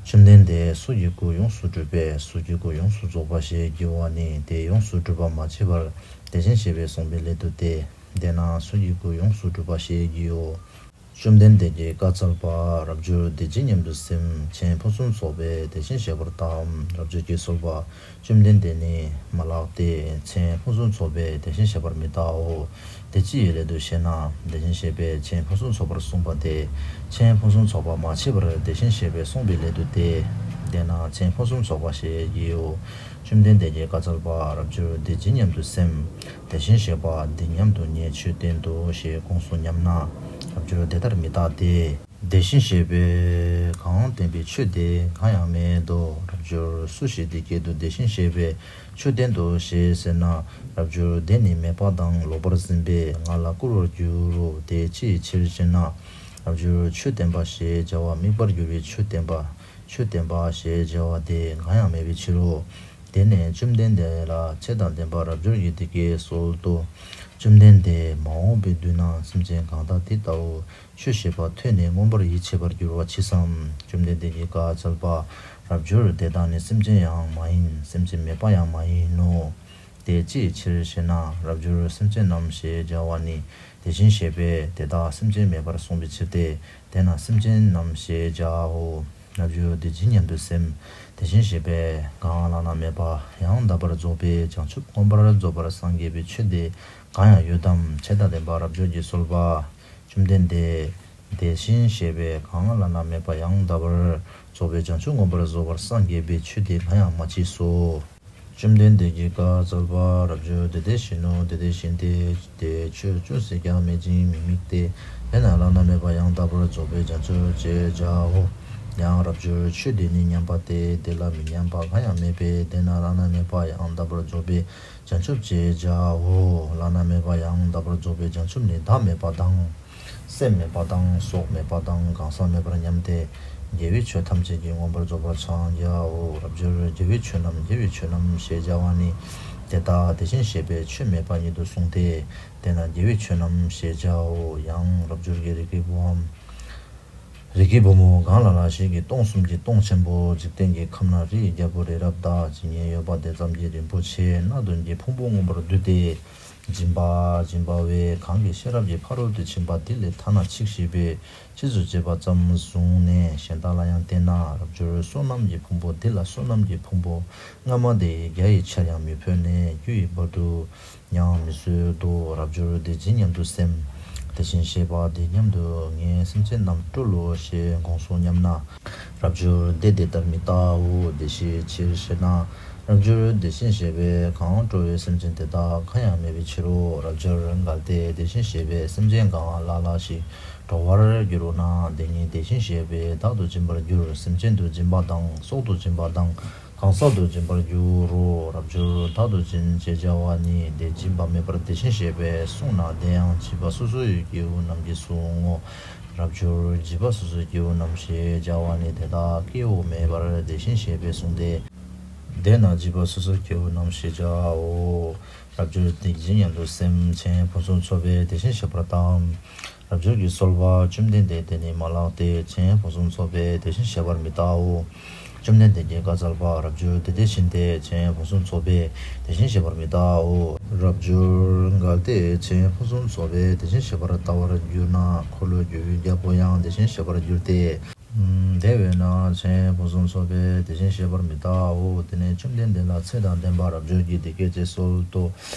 བཅོམ་ལྡན་འདས་སུ་ཡི་སྐུ་ཡོངས་སུ་གྲུབ་པས་སུ་ཡི་སྐུ་ཡོངས་སུ་རྫོགས་པ་ཞེས་བགྱི་བ་ནི་དེ་ཡོངས་སུ་གྲུབ་པ་མ་མཆིས་པར་དེ་བཞིན་གཤེགས་པས་གསུངས་པའི་སླད་དུ་སྟེ། དེས་ན་སུ་ཡི་སྐུ་ཡོངས་སུ་གྲུབ་པ་ཞེས་བགྱིའོ། བཅོམ་ལྡན་འདས་ཀྱིས་བཀའ་སྩལ་པ། རབ་འབྱོར་དེ་ཇི་སྙེད་དུ་སེམས། ཆོས་ཕུན་སུམ་ཚོགས་པས་དེ་བཞིན་གཤེགས་པར་བལྟའམ། རབ་འབྱོར་གྱི་གསོལ་པ། བཅོམ་ལྡན་འདས་ནི་མ་ལགས་ཏེ། ཆོས་ཕུན་སུམ་ཚོགས་པས་དེ་བཞིན་གཤེགས་པར་མི་བལྟའོ། དེ་ཅིའི་སླད་དུ་ཞེ་ན། དེ་བཞིན་གཤེགས་པས་ཆོས་ཕུན་སུམ་ཚོགས་པར་གསུངས་པ་སྟེ། ཆོས་ཕུན་སུམ་ཚོགས་པ་མ་མཆིས་པར་དེ་བཞིན་གཤེགས་པས་གསུངས་པའི་སླད་དུ་སྟེ། དེས་ན་ཆོས་ཕུན་སུམ་ཚོགས་པ་ཞེས་བགྱིའོ། བཅོམ་ལྡན་འདས་ཀྱིས་བཀའ་སྩལ་པ། རབ་འབྱོར་དེ་ཇི་སྙེད་དུ་སེམས། དེ་བཞིན་གཤེགས་པ་འདི་སྙམ་དུ་ངས་ཆོས་བསྟན་ཏོ་ཞེས་དགོངས་སོ་སྙམ་ན། རབ་འབྱོར་དེ་ལྟར་མི་བལྟ་སྟེ། དེ་བཞིན་གཤེགས་པས་གང་བསྟན་པའི་ཆོས་དེ་གང་ཡང་མེད་དོ། རབ་འབྱོར་སུ་ཞིག་འདི་སྐད་དུ་དེ་བཞིན་གཤེགས་པས་ཆོས་བསྟན་ཏོ་ཞེས་ཟེར་ན། རབ་འབྱོར་དེ་ནི་མེད་པ་དང་ལོག་པར་འཛིན་པས་ང་ལ་བསྐུར་བར་འགྱུར་རོ། དེ་ཅིའི་ཕྱིར་ཞེ་ན། རབ་འབྱོར་ཆོས་བསྟན་པ་ཞེས་བྱ་བ་དམིགས་པར་གྱུར་པའི་ཆོས་བསྟན་པ། ཆོས་བསྟན་པ་ཞེས་བྱ་བ་དེ་གང་ཡང་མེད་པའི་ཕྱིར་རོ། དེ་ནས་བཅོམ་ལྡན་འདས་ལ་ཆོས་དང་ལྡན་པ་རབ་འབྱོར་གྱིས་འདི་སྐད་གསོལ་ཏོ། བཅོམ་ལྡན་འདས། མ་འོངས་པའི་དུས་ན་སེམས་ཅན་གང་དག་དེ་ལྟ་བུ་ཆོས་བཤད་པ་ཐོས་ནས་མངོན་པར་ཡིད་ཆེས་པར་འགྱུར་བ་མཆིས་སམ། བཅོམ་ལྡན་འདས་ཀྱིས་བཀའ་སྩལ་པ། རབ་འབྱོར་དེ་དག་ནི་སེམས་ཅན་ཡང་མ་ཡིན། སེམས་ཅན་མེད་པ་ཡང་མ་ཡིན་ནོ། དེ་ཅིའི་ཕྱིར་ཞེ་ན། རབ་འབྱོར་སེམས་ཅན་རྣམས་ཞེས་བྱ་བ་ནི་དེ་བཞིན་གཤེགས་པས་དེ་དག་སེམས་ཅན་མེད་པར་གསུངས་པའི་ཕྱིར་ཏེ། དེས་ན་སེམས་ཅན་རྣམས་ཞེས་བྱའོ། རབ་འབྱོར་དེ་ཇི་སྙེད་དུ་སེམས། དེ་བཞིན་གཤེགས་པས་གང་བླ་ན་མེད་པ་ཡང་དག་པར་རྫོགས་པའི་བྱང་ཆུབ་མངོན་པར་རྫོགས་པར་སངས་རྒྱས་པའི་ཆོས་དེ་གང་ཡང་ཡོད་དམ། ཆོས་དང་ལྡན་པ་རབ་འབྱོར་གྱི་གསོལ་པ། བཅོམ་ལྡན་འདས། དེ་བཞིན་གཤེགས་པས་གང་བླ་ན་མེད་པ་ཡང་དག་པར་རྫོགས་པའི་བྱང་ཆུབ་མངོན་པར་རྫོགས་པར་སངས་རྒྱས་པའི་ཆོས་དེ་གང་ཡང་མ་མཆིས་སོ། བཅོམ་ལྡན་འདས་ཀྱིས་བཀའ་སྩལ་པ། རབ་འབྱོར་དེ་དེ་བཞིན་ནོ། དེ་དེ་བཞིན་ཏེ། དེ་ཆོས་ཅུང་ཟད་ཀྱང་མེད་ཅིང་མི་དམིགས་ཏེ། དེས་ན་བླ་ན་མེད་པ་ཡང་དག་པར་རྫོགས་པའི་བྱང་ཆུབ་ཅེས་བྱའོ། ཡང་རབ་འབྱོར་ཆོས་དེ་ནི་མཉམ་པ་སྟེ། དེ་ལ་མི་མཉམ་པ་གང་ཡང་མེད་པས། དེས་ན་བླ་ན་མེད་པ་ཡང་དག་པར་རྫོགས་པའི་བྱང་ཆུབ་ཅེས་བྱའོ། བླ་ན་མེད་པ་ཡང་དག་པར་རྫོགས་པའི་བྱང་ཆུབ་ནི་བདག་མེད་པ་དང་། སེམས་མེད་པ་དང་སྲོག་མེད་པ་དང་གང་ཟག་མེད་པར་མཉམ་སྟེ། དགེ་བའི་ཆོས་ཐམས་ཅད་ཀྱིས་མངོན་པར་རྫོགས་པར་འཚང་རྒྱའོ། རབ་འབྱོར་དགེ་བའི་ཆོས་རྣམས་དགེ་བའི་ཆོས་རྣམས་ཞེས་བྱ་བ་ནི། དེ་དག་དེ་བཞིན་གཤེགས་པས་ཆོས་མེད་པ་ཉིད་དུ་གསུངས་ཏེ། དེས་ན་དགེ་བའི་ཆོས་རྣམས་ཞེས་བྱའོ། ཡང་རབ་འབྱོར་གྱི་རིགས་ཀྱི་བུའམ། རིགས་ཀྱི་བུ་མོ། གང་ལ་ལ་ཞིག་གིས་སྟོང་གསུམ་གྱི་སྟོང་ཆེན་པོ་འཇིག་རྟེན་གྱི་ཁམས་ན་རི་ཡི་རྒྱལ་པོ་རི་རབ་དག་ཇི་སྙེད་ཡོད་པ་དེ་ཙམ་གྱིས་རིན་པོ་ཆེ་སྣ་བདུན་གྱི་ཕུང་པོ་མངོན་པར་བསྡུས་ཏེ། སྦྱིན་པ་སྦྱིན་པ་བས་གང་གི་ཤེས་རབ་ཀྱི་ཕ་རོལ་ཏུ་ཕྱིན་པ་དེ་ལས་ཐ་ན་ཆིག་ཤེས་པའི་ཕྱིས་སུ་སྐྱེས་པ་ཙམ་བཟུང་ནས་གཞན་དག་ལ་ཡང་བསྟན་ན། རབ་འབྱོར་བསོད་ནམས་ཀྱི་ཕུང་པོ་དེ་ལ་བསོད་ནམས་ཀྱི་ཕུང་པོ་སྔ་མ་དེ་ཡི་བརྒྱ་ཡི་ཆར་ཡང་མི་ཕོད་ནས་རྒྱུ་ཡི་བར་དུ་ཡང་མི་སོད་དོ། རབ་འབྱོར་དེ་ཇི་སྙམ་དུ་སེམས། དེ་བཞིན་གཤེགས་པ་དེ་སྙམ་དུ་ངས་སེམས་ཅན་རྣམས་སྤྲུལ་ལོ་ཞེས་དགོངས་སོ་སྙམ་ན། རབ་འབྱོར་དེ་དེ་ལྟར་མི་ལྟའོ། དེ་ཅིའི་ཕྱིར་ཞེ་ན། རབ་འབྱོར་དེ་བཞིན་གཤེགས་པས་གང་སྤྲུལ་བའི་སེམས་ཅན་དེ་དག་གང་ཡང་མེད་པའི་ཕྱིར་རོ། རབ་འབྱོར་གལ་ཏེ་དེ་བཞིན་གཤེགས་པས་སེམས་ཅན་གང་ལ་ལ་ཞིག་སྤྲོ་བར་འགྱུར་རོ་ན། དེ་ཉིད་དེ་བཞིན་གཤེགས་པས་བདག་ཏུ་འཛིན་པར་འགྱུར། སེམས་ཅན་དུ་འཛིན་པ་དང་སྲོག་ཏུ་འཛིན་པ་དང་གང་ཟག་ཏུ་འཛིན་པར་འགྱུར་རོ། རབ་འབྱོར་བདག་ཏུ་འཛིན་ཅེས་བྱ་བ་ཉིད་དེ་སྦྱིན་པ་མེད་པར་དེ་བཞིན་གཤེགས་པས་གསུངས་ན། དེ་ཡང་བྱིས་པ་སོ་སོ་ཡི་སྐྱེ་བོ་རྣམས་ཀྱིས་གསུང་ངོ་། རབ་འབྱོར་བྱིས་པ་སོ་སོའི་སྐྱེ་བོ་རྣམས་ཞེས་བྱ་བ་ནི་དེ་དག་སྐྱེ་བོ་མེད་པར་དེ་བཞིན་གཤེགས་པས་གསུངས་ཏེ། དེས་ན་བྱིས་པ་སོ་སོའི་སྐྱེ་བོ་རྣམས་ཞེས་བྱའོ། རབ་འབྱོར་དེ་ཇི་སྙམ་དུ་སེམས། ཆོས་ཕུན་སུམ་ཚོགས་པས་དེ་བཞིན་གཤེགས་པར་བལྟའམ། རབ་འབྱོར་གྱི་གསོལ་བ། བཅོམ་ལྡན་འདས་དེ་ནི་མ་ལགས་ཏེ། ཆོས་ཕུན་སུམ་ཚོགས་པས་དེ་བཞིན་གཤེགས་པར་མི་ལྟའོ། བཅོམ་ལྡན་འདས་ཀྱིས་བཀའ་སྩལ་པ། རབ་འབྱོར་དེ་དེ་བཞིན་ཏེ། ཆོས་ཕུན་སུམ་ཚོགས་པས་དེ་བཞིན་གཤེགས་པར་མི་ལྟའོ། རབ་འབྱོར་གལ་ཏེ་ཆོས་ཕུན་སུམ་ཚོགས་པས་དེ་བཞིན་གཤེགས་པར་ལྟ་བར་འགྱུར་ན། འཁོར་ལོས་སྒྱུར་བའི་རྒྱལ་པོ་ཡང་དེ་བཞིན་གཤེགས་པར་འགྱུར་ཏེ། དེ་བས་ན་ཆོས་ཕུན་སུམ་ཚོགས་པས་དེ་བཞིན་གཤེགས་པར་མི་ལྟའོ། དེ་ནས་བཅོམ་ལྡན་འདས་ལ་ཚེ་དང་ལྡན་པ་རབ་འབྱོར་གྱིས་འདི་སྐད་ཅེས་གསོལ་ཏོ།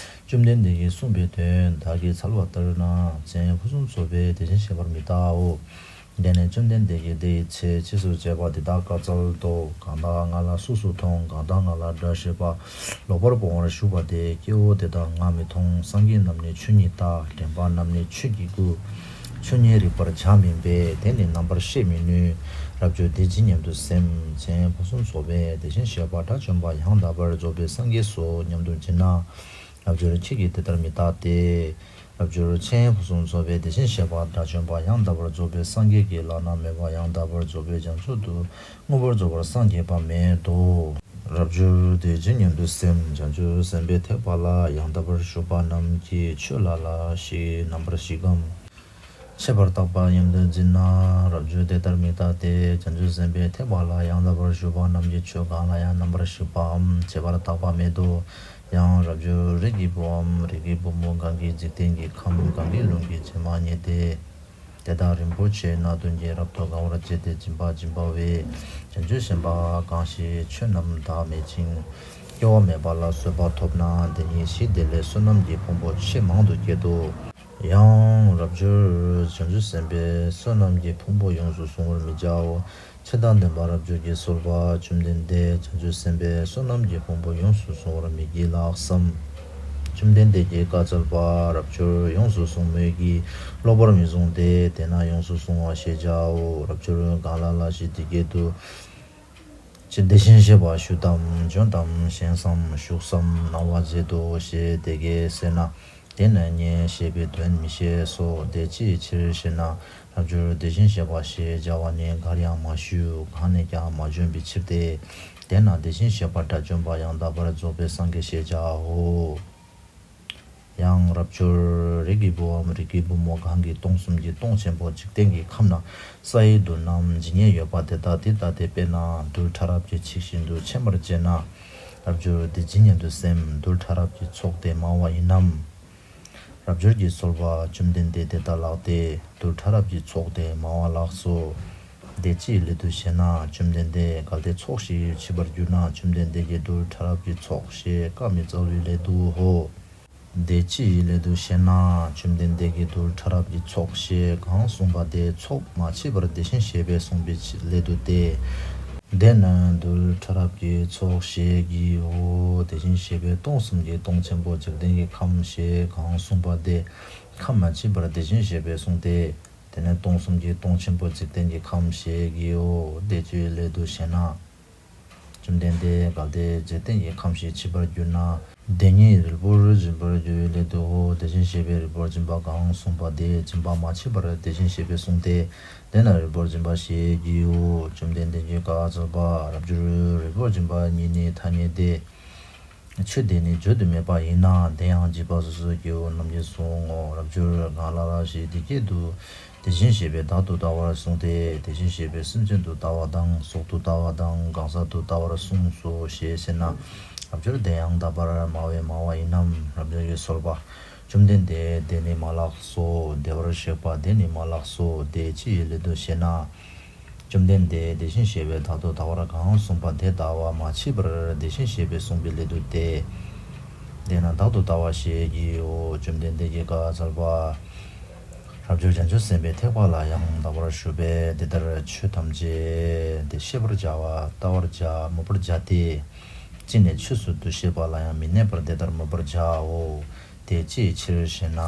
བཅོམ་ལྡན་འདས་ཀྱིས་གསུངས་པའི་དོན་བདག་གིས་འཚལ་བ་ལྟར་ན། ཆོས་ཕུན་སུམ་ཚོགས་པས་དེ་བཞིན་གཤེགས་པར་མི་ལྟའོ། དེ་ནས་བཅོམ་ལྡན་འདས་ཀྱིས་དེའི་ཚེ་རྗེས་སུ་བྱས་པ་འདི་དག་བཀའ་སྩལ་ཏོ། གང་དག་ང་ལ་སོ་སོར་མཐོང་། གང་དག་ང་ལ་སྒྲ་ཞེས་པ། ལོག་པར་སྤོང་བར་ཞུགས་པ་དེས་སྐྱེ་བོ་དེ་དག་ང་མི་མཐོང་། སངས་རྒྱས་རྣམས་ནི་ཆོས་ཉིད་ལྟ། དྲན་པ་རྣམས་ནི་ཆོས་ཀྱི་སྐུ། ཆོས་ཉིད་རིག་པར་བྱ་མིན་པས། དེ་ནི་རྣམ་པར་ཤེས་མི་ནུས། རབ་འབྱོར་དེ་ཇི་སྙེད་དུ་སེམས། ཆེན་པོ་གསུམ་ཚོགས་པས་དེ་བཞིན་གཤེགས་པ་དགྲ་བཅོམ་པ་ཡང་དག་པར་རྫོགས་པའི་སངས་རྒྱས་སོ་སྙམ་དུ་བགྱིད་ན། རབ་འབྱོར་ཁྱེད་ཀྱིས་དེ་ལྟར་མི་བལྟ་སྟེ། རབ་འབྱོར་ཆེན་པོ་གསུམ་ཚོགས་པས་དེ་བཞིན་གཤེགས་པ་དགྲ་བཅོམ་པ་ཡང་དག་པར་རྫོགས་པའི་སངས་རྒྱས་ཀྱིས་བླ་ན་མེད་པ་ཡང་དག་པར་རྫོགས་པའི་བྱང་ཆུབ་ཏུ་མངོན་པར་རྫོགས་པར་སངས་རྒྱས་པ་མེད་དོ། རབ་འབྱོར་དེ་ཇི་སྙེད་དུ་སེམས། བྱང་ཆུབ་སེམས་དཔའི་ཐེག་པ་ལ་ཡང་དག་པར་ཞུགས་པ་རྣམས་ཀྱིས་ཆོས་ལ་ལ་ཞིག་རྣམ་པར་ཞིག་གམ། ཁྱད་པར་བརྟག་པ་སྙམ་དུ་བགྱིད་ན། རབ་འབྱོར་དེ་ལྟར་མི་བལྟ་སྟེ། བྱང་ཆུབ་སེམས་དཔའི་ཐེག་པ་ལ་ཡང་དག་པར་ཞུགས་པ་རྣམས་ཀྱིས་ཆོས་གང་ལ་ཡང་རྣམ་པར་ཞིག་པའམ་ཁྱད་པར་བརྟག་པ་མེད་དོ། ཡང་རབ་འབྱོར་རིགས་ཀྱི་བུའམ་རིགས་ཀྱི་བུ་མོ་གང་གིས་འཇིག་རྟེན་གྱི་ཁམས་གང་གི་ལུང་གིས་བྱེ་མ་སྙེད་དེ། དེ་དག་རིན་པོ་ཆེ་སྣ་བདུན་གྱིས་རབ་ཏུ་གང་བར་བྱས་ཏེ་སྦྱིན་པ་སྦྱིན་པ་བས་བྱང་ཆུབ་སེམས་དཔའ་གང་ཞིག་ཆོས་རྣམས་བདག་མེད་ཅིང་སྐྱེ་བ་མེད་པ་ལ་བཟོད་པ་ཐོབ་ན། དེ་ཉིད་ཞི་བདེ་ལས་བསོད་ནམས་ཀྱི་ཕུང་པོ་ཆེས་མང་དུ་བསྐྱེད་དོ། ཡང་རབ་འབྱོར་བྱང་ཆུབ་སེམས་དཔའི་བསོད་ནམས་ཀྱི་ཕུང་པོ་ཡོངས་སུ་བསྲུང་བར་མི་བྱའོ། ཆོས་དང་ལྡན་པ་རབ་འབྱོར་གྱིས་གསོལ་པ། བཅོམ་ལྡན་འདས་བྱང་ཆུབ་སེམས་དཔའི་བསོད་ནམས་ཀྱི་ཕུང་པོ་ཡོངས་སུ་བསྲུང་བར་མི་བགྱིད་ལགས་སམ། བཅོམ་ལྡན་འདས་ཀྱིས་བཀའ་སྩལ་པ། རབ་འབྱོར་ཡོངས་སུ་བསྲུང་མོད་ཀྱི། ལོག་པར་མི་བཟུང་སྟེ། དེས་ན་ཡོངས་སུ་བསྲུང་བ་ཞེས་བྱའོ། རབ་འབྱོར་གང་ལ་ལ་ཞིག་འདི་སྐད་དུ། ཅི་དེ་བཞིན་གཤེགས་པ་ཞུ་དམ་འབྱོན་དམ་བཞེངས་སམ་བཞུགས་སམ་གནང་བ་མཛད་དོ་ཞེས་དེ་སྐད་ཟེར་ན། དེས་ན་ངས་བཤད་པའི་དོན་མི་ཤེས་སོ། དེ་ཅིའི་ཕྱིར་ཞེ་ན། རབ་འབྱོར་དེ་བཞིན་གཤེགས་པ་ཞེས་བྱ་བ་ནི་གར་ཡང་མ་ཞུས་གང་ནས་ཀྱང་མ་བྱོན་པའི་ཕྱིར་ཏེ། དེས་ན་དེ་བཞིན་གཤེགས་པ་དགྲ་བཅོམ་པ་ཡང་དག་པར་རྫོགས་པའི་སངས་རྒྱས་ཞེས་བྱའོ། ཡང་རབ་འབྱོར་རིགས་ཀྱི་བུའམ་རིགས་ཀྱི་བུ་མོ་གང་གིས་སྟོང་གསུམ་གྱི་སྟོང་ཆེན་པོ་འཇིག་རྟེན་གྱི་ཁམས་ན་ས་ཡི་རྡུལ་རྣམས་ཇི་སྙེད་ཡོད་པ་དེ་དག་དེ་ལྟ་སྟེ། དཔེར་ན་རྡུལ་ཕྲ་རབ་ཀྱི་ཚོགས་བཞིན་དུ་མཆན་པར་བྱས་ན། རབ་འབྱོར་དེ་ཇི་སྙེད་དུ་སེམས། རྡུལ་ཕྲ་རབ་ཀྱི་ཚོགས་དེ་མང་བ་ཡིན་ནམ། རབ་འབྱོར་གྱིས་གསོལ་པ། བཅོམ་ལྡན་འདས་དེ་ལྟ་ལགས་ཏེ། རྡུལ་ཕྲ་རབ་ཀྱི་ཚོགས་དེ་མང་བ་ལགས་སོ། དེ་ཅིའི་སླད་དུ་ཞེ་ན། བཅོམ་ལྡན་འདས་གལ་ཏེ་ཚོགས་ཞིག་མཆིས་པར་གྱུར་ན། བཅོམ་ལྡན་འདས་ཀྱིས་རྡུལ་ཕྲ་རབ་ཀྱི་ཚོགས་ཞེས་བཀའ་མི་སྩལ་བའི་སླད་དུའོ། དེ་ཅིའི་སླད་དུ་ཞེ་ན། བཅོམ་ལྡན་འདས་ཀྱིས་རྡུལ་ཕྲ་རབ་ཀྱི་ཚོགས་ཞེས་གང་གསུངས་པ་དེ་ཚོགས་མ་མཆིས་པར་དེ་བཞིན་གཤེགས་པས་གསུངས་པའི་སླད་དུ་སྟེ། དེས་ན་རྡུལ་ཕྲ་རབ་ཀྱི་ཚོགས་ཞེས་བགྱིའོ། དེ་བཞིན་གཤེགས་པས་སྟོང་གསུམ་གྱི་སྟོང་ཆེན་པོ་འཇིག་རྟེན་གྱི་ཁམས་ཞེས་གང་གསུངས་པ་དེ་ཁམས་མ་མཆིས་པར་དེ་བཞིན་གཤེགས་པས་གསུངས་ཏེ། དེས་ན་སྟོང་གསུམ་གྱི་སྟོང་ཆེན་པོ་འཇིག་རྟེན་གྱི་ཁམས་ཞེས་བགྱིའོ། དེ་ཅིའི་སླད་དུ་ཞེ་ན། བཅོམ་ལྡན་འདས་གལ་ཏེ་འཇིག་རྟེན་གྱི་ཁམས་ཞིག་མཆིས་པར་གྱུར་ན། དེ་ཉིད་རིལ་པོར་སྦྱིན་པར་འགྱུར་བའི་སླད་དུའོ། དེ་བཞིན་གཤེགས་པས་རིལ་པོར་སྦྱིན་པ་གང་གསུངས་པ་དེ་སྦྱིན་པ་མ་མཆིས་པར་དེ་བཞིན་གཤེགས་པས་གསུངས་ཏེ། དེས་ན་རིལ་པོར་སྦྱིན་པ་ཞེས་བགྱིའོ། བཅོམ་ལྡན་འདས་ཀྱིས་བཀའ་སྩལ་པ། རབ་འབྱོར་རིལ་པོར་སྦྱིན་པ་ཉིད་ནི་ཐ་སྙད་དེ། ཆོས་དེ་ནི་བརྗོད་དུ་མེད་པ་ཡིན་ན། དེ་ཡང་འཇིགས་པ་སོ་སོའི་སྐྱེ་བོ་རྣམས་ཀྱིས་གསུང་ངོ་། རབ་འབྱོར་གང་ལ་ལ་ཞིག་འདི་སྐད་དུ། དེ་བཞིན་གཤེགས་པས་བདག་ཏུ་ལྟ་བར་གསུངས་ཏེ། དེ་བཞིན་གཤེགས་པས་སེམས་ཅན་དུ་ལྟ་བ་དང་གཟུགས་དུ་ལྟ་བ་དང་གང་ཟག་ཏུ་ལྟ་བར་གསུངས་སོ་ཞེས་ཟེར་ན། རབ་འབྱོར་དེ་ཡང་དག་པར་སྨྲ་བས་སྨྲ་བ་ཡིན་ནམ། རབ་འབྱོར་གྱིས་གསོལ་པ། བཅོམ་ལྡན་འདས་དེ་ནི་མ་ལགས་སོ། བདེ་བར་གཤེགས་པ་དེ་ནི་མ་ལགས་སོ། དེ་ཅིའི་སླད་དུ་ཞེ་ན། བཅོམ་ལྡན་འདས་དེ་བཞིན་གཤེགས་པས་བདག་ཏུ་ལྟ་བར་གང་གསུངས་པ་དེ་ལྟ་བ་མ་མཆིས་པར་དེ་བཞིན་གཤེགས་པས་གསུངས་པའི་སླད་དུ་སྟེ། དེས་ན་བདག་ཏུ་ལྟ་བ་ཞེས་བགྱིའོ། བཅོམ་ལྡན་འདས་ཀྱིས་བཀའ་སྩལ་པ། རབ་འབྱོར་བྱང་ཆུབ་སེམས་དཔའི་ཐེག་པ་ལ་ཡང་དག་པར་ཞུགས་པས་འདི་ལྟར་ཆོས་ཐམས་ཅད་དེ་ཤེས་པར་བྱ་བ་བལྟ་བར་བྱ་སྨོད་པར་བྱ་སྟེ། ཅི་ནས་ཆོས་སུ་འདུ་ཤེས་པ་ལ་ཡང་མི་གནས་པར་དེ་ལྟར་སྨོད་པར་བྱའོ། དེ་ཅིའི་ཕྱིར་ཞེ་ན།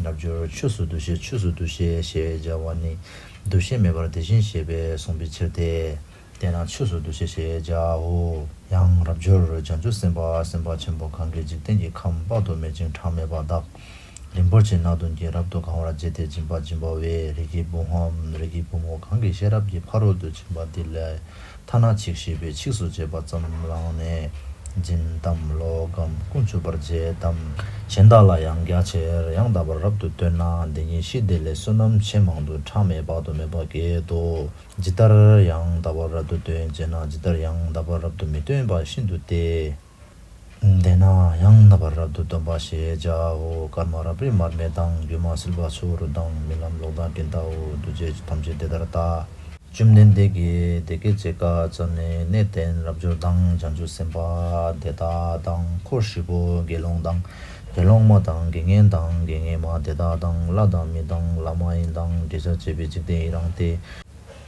རབ་འབྱོར་ཆོས་སུ་འདུ་ཤེས་ཆོས་སུ་འདུ་ཤེས་ཞེས་བྱ་བ་ནི། འདུ་ཤེས་མེད་པར་དེ་བཞིན་གཤེགས་པས་གསུངས་པའི་ཕྱིར་ཏེ། དེས་ན་ཆོས་སུ་འདུ་ཤེས་ཞེས་བྱའོ། ཡང་རབ་འབྱོར་བྱང་ཆུབ་སེམས་དཔའ་སེམས་དཔའ་ཆེན་པོ་གང་གིས་འཇིག་རྟེན་གྱི་ཁམས་དཔག་ཏུ་མེད་ཅིང་གྲངས་མེད་པ་དག་རིན་པོ་ཆེ་སྣ་བདུན་གྱིས་རབ་ཏུ་གང་བར་བྱས་ཏེ་སྦྱིན་པ་སྦྱིན་པ་བས་རིགས་ཀྱི་བུའམ་རིགས་ཀྱི་བུ་མོ་གང་གི་ཤེས་རབ་ཀྱི་ཕ་རོལ་ཏུ་ཕྱིན་པ་འདི་ལས། ཐ་ན་འཆིག་ཤེས་པས་འཆིགས་སུ་བཅད་པ་ཙམ་བླངས་ནས་སྦྱིན་ཏམ་ལོག་གམ་ཀུན་ཆུབ་པར་བྱེད་དམ། གཞན་དག་ལ་ཡང་རྒྱ་ཆེར་ཡང་དག་པར་རབ་ཏུ་སྟོན་ན་འདི་ཉིད་ཤི་དེ་ལས་བསོད་ནམས་ཆེས་མང་དུ་གྲངས་མེད་དཔག་ཏུ་མེད་པ་བསྐྱེད་དོ། ཇི་ལྟར་ཡང་དག་པར་རབ་ཏུ་སྟོན་ཅེ་ན། ཇི་ལྟར་ཡང་དག་པར་རབ་ཏུ་མི་སྟོན་པ་ཤིན་ཏུ་སྟེ། དེས་ན་ཡང་དག་པར་རབ་ཏུ་སྟོན་པ་ཞེས་བྱའོ། སྐར་མ་རབ་རིབ་མར་མེ་དང་། སྒྱུ་མ་སིལ་བ་ཆུ་བུར་དང་། རྨི་ལམ་གློག་དང་སྤྲིན་ལྟ་བུ། འདུ་བྱེད་ཐམས་ཅད་དེ་ལྟར་ལྟ། བཅོམ་ལྡན་འདས་ཀྱིས་དེ་སྐད་ཅེས་བཀའ་སྩལ་ནས། གནས་བརྟན་རབ་འབྱོར་དང་། བྱང་ཆུབ་སེམས་དཔའ་དེ་དག་དང་། འཁོར་ཧྲིལ་པོ་དགེ་སློང་དང་ དགེ་སློང་མ་དང་དགེ་བསྙེན་དང་དགེ་བསྙེན་མ་དེ་དག་དང་ལྷ་དང་མི་དང་བླ་མ་ཡིན་དང་འདྲེ་ས་བཅས་པའི་འཇིག་རྟེན་ཡི་རངས་ཏེ།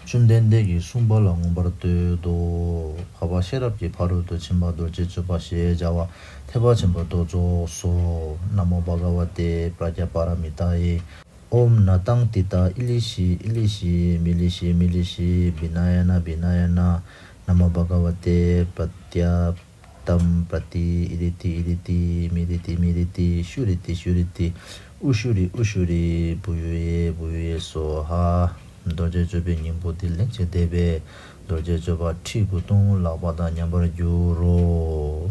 བཅོམ་ལྡན་འདས་ཀྱིས་གསུངས་པ་ལ་མངོན་པར་བསྟོད་དོ། འཕགས་པ་ཤེས་རབ་ཀྱི་ཕ་རོལ་ཏུ་ཕྱིན་པ་རྡོ་རྗེ་གཅོད་པ་ཞེས་བྱ་བ་ཐེག་པ་ཆེན་པོ་དེ་རྫོགས་སོ། ན་མོ་བྷ་ག་ཝ་ཏེ་པྲཛྙཱ་པཱ་ར་མི་ཏཱ་ཡེ། ཨོཾ་ན་ཏཾ་ཏིཏྟ་ཨི་ལི་ཤི་ཨི་ལི་ཤི་མི་ལི་ཤི་མི་ལི་ཤི་བི་ན་ཡ་ན་བི་ན་ཡ་ན། ན་མོ་བྷ་ག་ཝ་ཏེ་པྲཛྙཱ་ཏཾ་པྲ་ཏི་ཨི་རི་ཏི་ཨི་རི་ཏི་མི་རི་ཏི་མི་རི་ཏི་ཤུ་རི་ཏི་ཤུ་རི་ཏི་ཨུ་ཤུ་རི་ཨུ་ཤུ་རི་བུ་ཡུ་ཡེ་བུ་ཡུ་ཡེ་སྭཱ་ཧཱ། རྡོ་རྗེ་གཅོད་པའི་སྙིང་པོ་འདི་ལེགས་བྱས་བཟླས་པས། རྡོ་རྗེ་གཅོད་པ་ཁྲི་དགུ་སྟོང་ལག་པ་དང་མཉམ་པར་འགྱུར་རོ།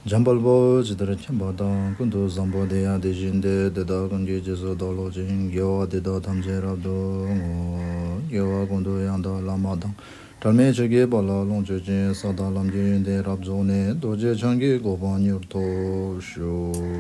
འཇམ་དཔལ་པོ་ཇི་ལྟར་མཁྱེན་པ་དང་། ཀུན་ཏུ་བཟང་པོ་དེ་ཡང་དེ་བཞིན་ཏེ། དེ་དག་ཀུན་གྱི་རྗེས་སུ་བདག་སློབ་ཅིང་། དགེ་བ་འདི་དག་ཐམས་ཅད་རབ་ཏུ་བསྔོ། དགེ་བ་ཀུན་ཏུ་ཡང་དག་བླ་མ་དང་། དྲི་མེད་ཆོས་ཀྱི་དཔལ་ལ་ལོངས་སྤྱོད་ཅིང་། ས་དང་ལམ་གྱི་ཡོན་ཏན་རབ་རྫོགས་ནས། རྡོ་རྗེ་འཆང་གི་གོ་འཕང་མྱུར་ཐོབ་ཤོག།